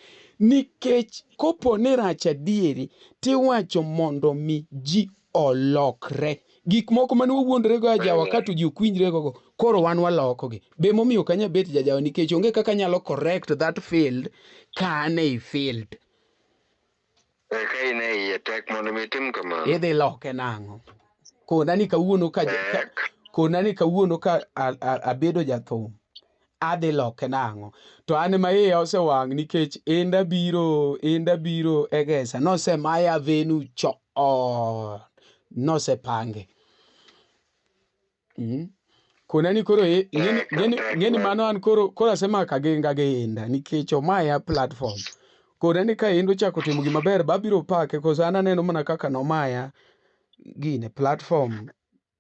Nikech kopo ni rach adieri tiwacho mondo mi ji olokre. Gik moko mane wawuondre go ajawa kato ji ok winjre go, koro wan walokogi. Be momiyo ok anyal bet jajawa nikech onge kaka anyalo correct that field ka an ei field. Ka in e iye tek mondo mi itim kamano. Idhi loke nang'o? Kona ni kawuono ka kona ni kawuono ka abedo jathum, adhi loke nang'o? To an ema iya osewang' nikech Indah biro e gesa. Nosemaya venue chon, nosepange. Kona ni koro ng'eni mano an koro asemako aginga gi Indah nikech omaya platform. Kona ni ka Indah ochako timo gima ber babiro pake koso an aneno mana kaka nomaya gine platform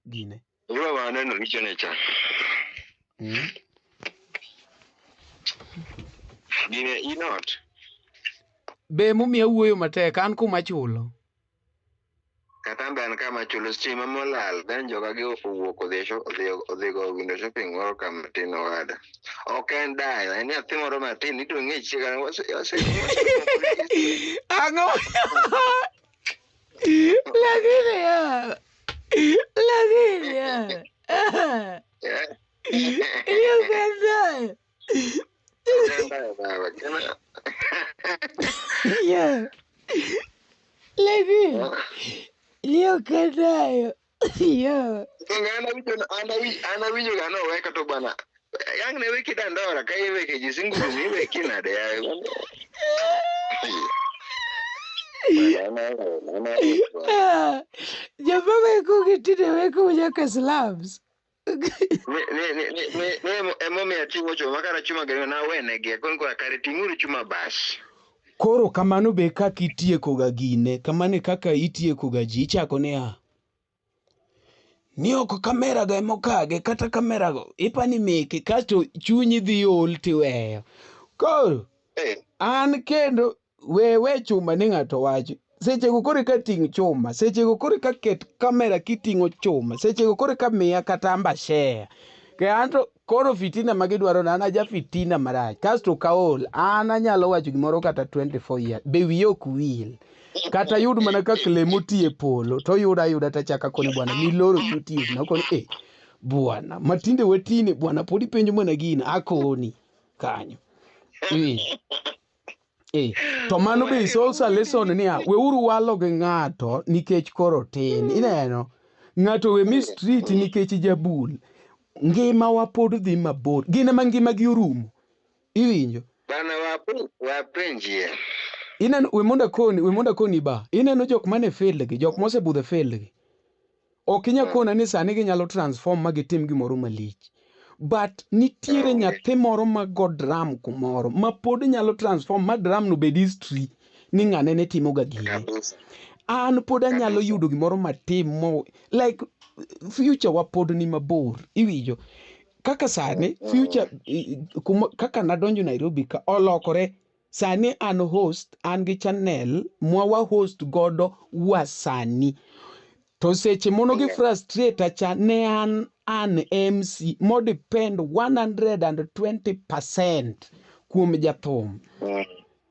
gine. Gima waneno richone cha. Gine inot. Be momiyo awuoyo matek an kuma chulo. Kata an be an kama chulo stima molal, then joga gi owuok odhi go window shopping moro kama tin owada. Ok en dayo, en nyathi moro matin, ito ng'e chiega, wase Ang'o? Lakini ya. Lakini ya. Iyo kenda. Yeah. Lakini iyo kenda. Yeah. Ana winjo ga no weka to bana. Yang ne weki dandora ka iweke ji singuru mi weki nade ya. Joma weko gi tinde weko nyaka slums. Ne emomiyo ating'o chuma kara chuma gari nawenegi akoni kora kare ting'uru chuma bas. Koro kamano be kaka itieko ga gine, kamano e kaka itieko ga ji, ichako niya, ni ok kamera go emokage, kata kamera go ipani meke, kasto chunyi dhi ol tiweyo. Koro an kendo we chuma ni ng'ato wacho. Sechego koro eka ting' chuma, sechego koro eka ket kamera kiting'o chuma, sechego koro eka miya kata ambashare. Ke anto koro fitina ma gidwaro na, an aja fitina marach. Kasto kaol, an anyalo wacho gimoro kata 24 years, be wiya ok wil. Kata yud mana ka Clem oti e polo, to oyuda ayuda tachako akone bwana, miloro YouTube na okone, bwana, matinde watine, bwana pod ipenjo mana gino, akoni kanyo. To mano be is also a lesson niya, weuru walo gi ng'ato nikech koro tin. Ineno, ng'ato we mistreat nikech jabul. Ngimawa pod dhi mabor. Gin ema ngimagi orumo. Iwinjo? Bana wapenjie. Ineno, we mondo akoni ba. Ineno jok mane field gi, jok mosebudho e field gi. Ok inyal kona ni sani ginyalo transform ma gitim gimoro malich. But nitiere Onge. nyathi moro ma go drum kumoro ma pod nyalo transform ma drum no bed history ni ng'ane ne timoga gini. Kabisa. An pod anyalo Kabisa. yudo gimoro matim mo like future wa pod ni mabor. Iwinjo? Kaka sani future kuma, kaka nadonjo Nairobi ka olokore sani an host an gi channel mwa wa host godo wasani to seche mono gi frustrate cha ne an an MC mo depend 120% kuom jathum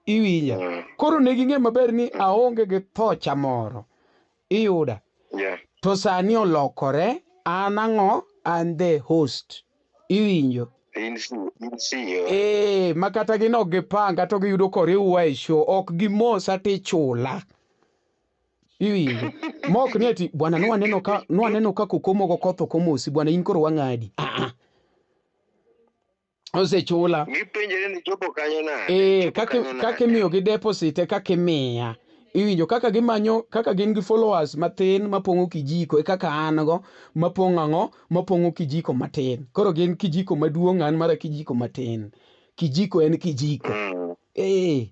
iwinja koro ne ging'e maber ni aonge gi thocha moro iyuda Yeah. to sani olokore an ang'o an the host iwinjo In CEO. ee ma kata gin ok gipanga to giyudo koriwwa e show ok gimosa tichula iwinjo mok ni ati bwana nwaneno ka nwaneno ka kokomo go koth ok omosi bwana in koro wang'adi ah ah osechula Gipenjore ni chopo kanyo nade? ee Chopo kaka kanyo nade? kaka imiyogi deposit e kaka imiya iwinjo kaka gimanyo kaka gin gi followers mathin mapong'o kijiko e kaka an go mapong'o ang'o mapong'o kijiko matin koro gin kijiko maduong' an mara kijiko matin kijiko en kijiko ee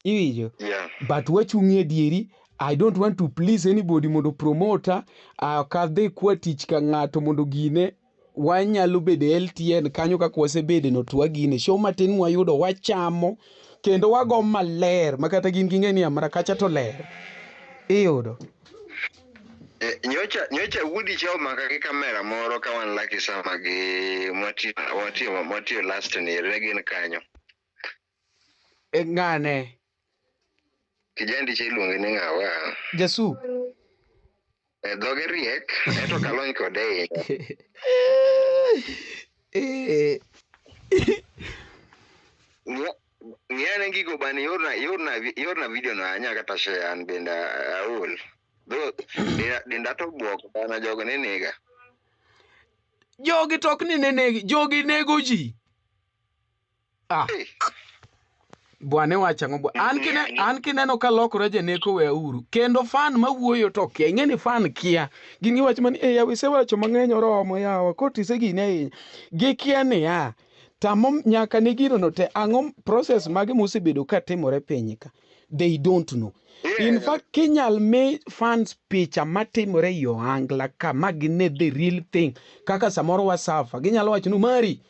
iwinjo Yeah. but wachung'ie dieri I don't want to please anybody mondo promota ok adhi kwa tich ka ng'ato mondo gine wanyalo bedo e LTN kanyo kaka wasebede no to wagine show matin mwayudo wachamo kendo wago maler ma kata gin ging'e ni amara kacha to ler iyudo Eh, nyocha nyocha wuodi cha omaka gi kamera moro ka wan Lucky Sama gi mwatiyo mwatiyo mwatiyo last ni ne gin kanyo. E, ng'ane Kijandi cha iluonge ni ng'awa? Jasup Eh, dhoge riek ento kalony kode ahinya. Eh, Ng'iyane gigo bani iorna iorna iorna video no anya kata share an bende aol. Dho denda to buok bana jogo ne nega. Jogi to ok ni ne negi, jogi nego ji. Ah. Bwana iwacho ang'o bwana? An kine, an kineno ka lokora janeko we auru. Kendo fan mawuoyo to kia. Ing'e ni fan kia. Gin giwacho mani, eh yawa isewacho mang'eny oromo yawa. Kotise gini ahinya. Gikia niya, tamo nyaka ne gino no te ang'o process mage mosebedo ka timore piny ka. They don't know. In fact, kinyal mi fans picha matimore e ohangla ka ma gine the real thing kaka samoro wasafa ginyalo wacho ni mari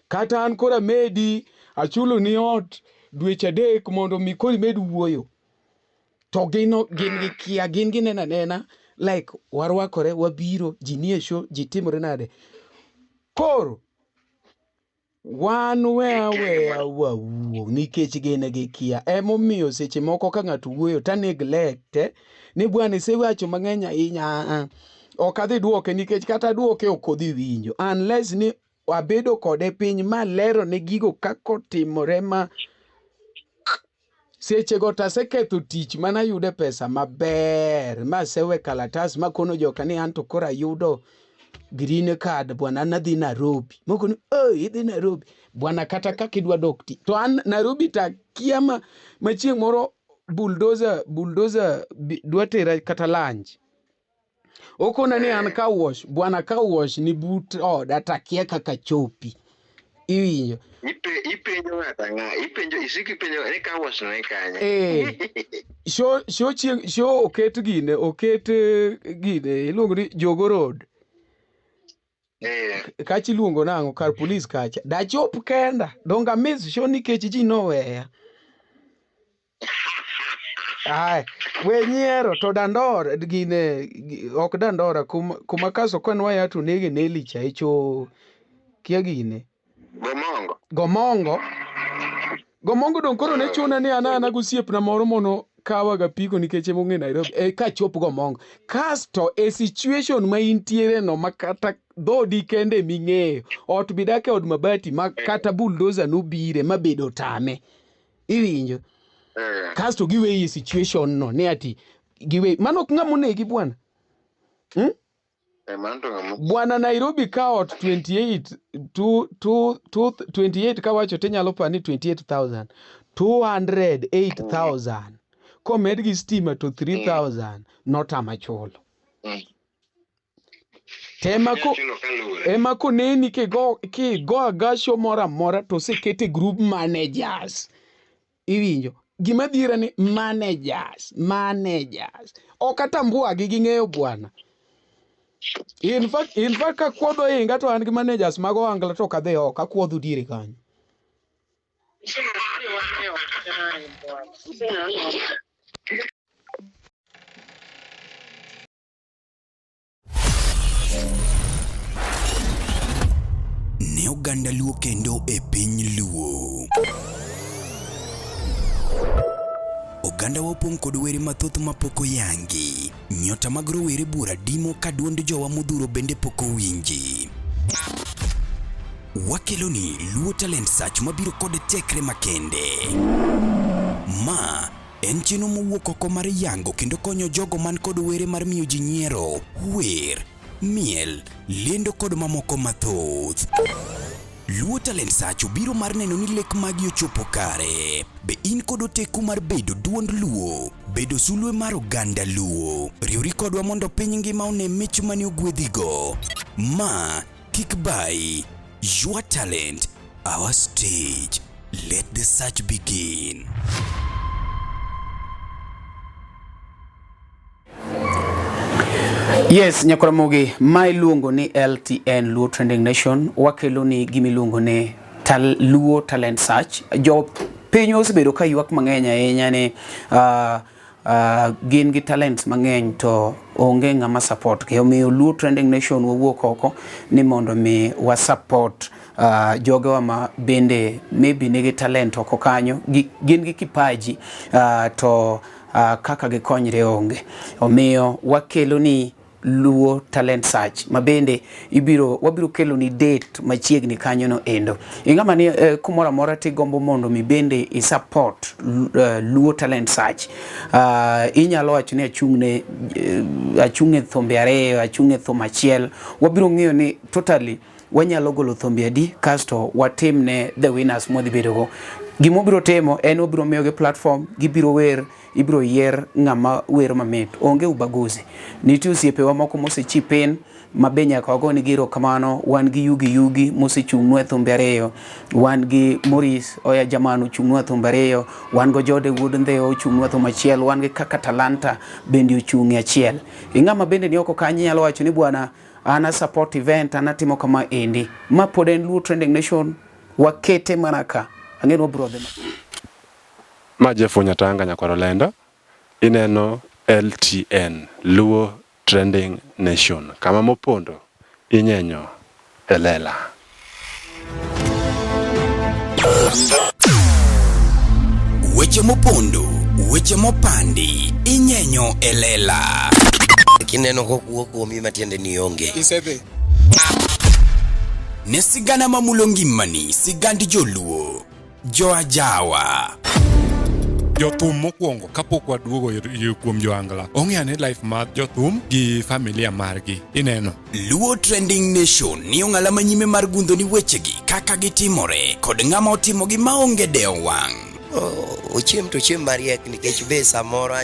kata an koro amedi achulo ni ot dweche adek mondo mi koro imed wuoyo to gin gin gi kia gin gineno anena like warwakore wabiro ji nie show ji timore nade koro wan we aweya wawuo nikech gin gi kia emomiyo seche moko ka ng'ato wuoyo ta neglect ni bwana isewacho mang'eny ahinya ah, ah. Ok adhi duoke nikech kata duoke ok odhi winjo unless ni abedo kode piny malero ne gigo kaka otimore ma sechego to aseketho tich mana ayude pesa maber masewe kalatas makono joka ni anto koro ayudo green card bwana an adhi Nairobi moko ni oi idhi Nairobi bwana kata kaka idwa dok ti to an Nairobi to akia ma, ma chieng' moro bulldozer bulldozer dwa tera kata lunch okona ni an car wash bwana car wash ni but oda to akia kaka chopi iwinjo Ipenjo ng'ato ang'aa ipenjo isiko ipenjo ni car wash no ni kanye Eh. Show show chieng' show oket gine oket gine iluongo ni Jogo Road Eh. Kacha iluongo nang'o kar polis kacha dachop kenda donga miss show nikech ji noweya Ai, we nyiero to Dandora gine ok Dandora kuma, kuma kaso ka nwaya to nege Neli cha echo kia gine Gomongo. Gomongo. Gomongo dong koro ne chuna ni an ana gosiepna moro mono kawa ga piko nikech ema ong'e Nairobi e kachop Gomongo. Kasto e situation ma intiere no ma kata dhodi kende ming'eyo ot bidake od mabati ma kata bulldozer nobire mabedo tame iwinjo kasto giweyi e situation no ni ati giweyi mano ok ng'ama onegi bwana hmm? Bwana Nairobi ka ot 28 two, two, two, 28 kawacho tinyalo paro ni 28,000 208,000 komed gi stima to 3,000 notama chulo. Tema ko Inyalo chulo kaluwore. ema koneni kigo kigo agasho moro amora to osekete group managers. Iwinjo? Gima dhiera ni managers, managers. Ok atambua gi ging'eyo bwana. In fact kakuodho inga to an gi managers mag ohangla to ok adhi oko, akuodho diere kanyo. Ne oganda Luo kendo e piny Luo. Ogandawa opong' kod were mathoth mapok oyangi. Nyota mag rowere buora dimo ka duond jowa modhuro bende pok owinji. Wakeloni Luo Talent Search mabiro kod tekre makende. Ma en chenro mowuok oko mar yango kendo konyo jogo man kod were mar miyo ji nyiero, wer, miel, lendo kod mamoko mathoth. Luo Talent Search obiro mar neno ni lek magi ochopo kare. Be in kod oteku mar bedo duond Luo? Bedo sulwe mar oganda Luo? Riwri kodwa mondo piny ngima one mich mane ogwedhigo. Ma kik bayi. Your talent, our stage. Let the search begin. Yes, Nyakoramogi, ma iluongo ni LTN Luo Trending Nation, wakelo ni gima iluongo ni Luo Talent Search. Jo piny osebedo ka ywak mang'eny ahinya ni gin gi talents mang'eny to onge ng'ama support gi. Omiyo Luo Trending Nation wawuok oko ni mondo mi wa support jogewa ma bende maybe nigi talent oko kanyo, gin gi kipaji to kaka gikonyre onge. Omiyo wakelo ni Luo Talent Search ma bende wabiro kelo ni date machiegni kanyo no endo. Ing'ama ni kumoro amora tigombo mondo mi bende i support Luo Talent Search. Inyalo wacho ni achung' e thumbe ariyo, achung' e thum achiel. Wabiro ng'iyo ni totally wanyalo golo thumbe adi kasto watimne the winners mwadhi bedogo. Gima wabiro timo en wabiro miyogi platform, gibiro wer, ibiro yier ng'ama wer mamit. Onge ubaguzi. Nitie osiepewa moko mosechip in ma be nyaka wagonegi erokamano. Wan gi Yugi Yugi mosechung'nwa e thumbe ariyo. Wan gi Maurice Oya Jaman ochung'nwa e thumbe ariyo. Wan go Jode Wuod Ndhewa ochung'nwa e thum achiel. Wan gi Kaka Talanta bende ochung' e achiel. Ing'ama bende ni oko kanyo inyalo wacho ni bwana an a support event, an atimo kama endi. Ma pod en Luo Trending Nation, wakete mana ka. Ang'e ni wabiro dhi. Ma Jeff Nyatanga Nyakwar Olendo, ineno LTN, Luo Trending Nation, kama mopondo inyenyo e lela. Weche mopondo, weche mopandi, inyenyo e lela. Kineno kokuo kuomi matiende ni onge. Isedhi. Ne sigana mamulo ngimani, sigand joluo, joajawa. Jothum mokwongo kapok waduogo kuom joangla, ong'e ane life mar jothum gi familia margi. Ineno. Luo Trending Nation ni ong'ala manyime mar gundho ni wechegi kaka gitimore kod ng'ama otimogi maonge dewo wang'. Ochiem to ochiem mariek nikech be samoro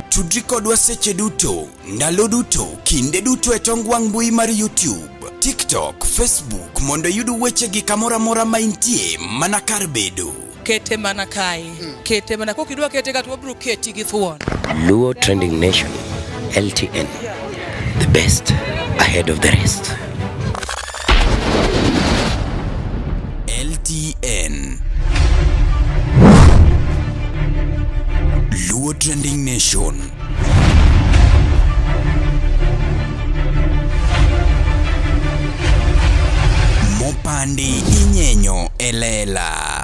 Tudri kodwa seche duto, ndalo duto, kinde duto e tong wang' mbui mar YouTube, TikTok, Facebook mondo iyud wechegi kamoro amora ma intie mana kar bedo. Kete mana kae. Kete mana kokidwa kete ka to wabiro keti gi thuon. Luo Trending Nation, LTN, the best ahead of the rest. LTN Luo Trending Nation. Mopandi inyenyo e lela.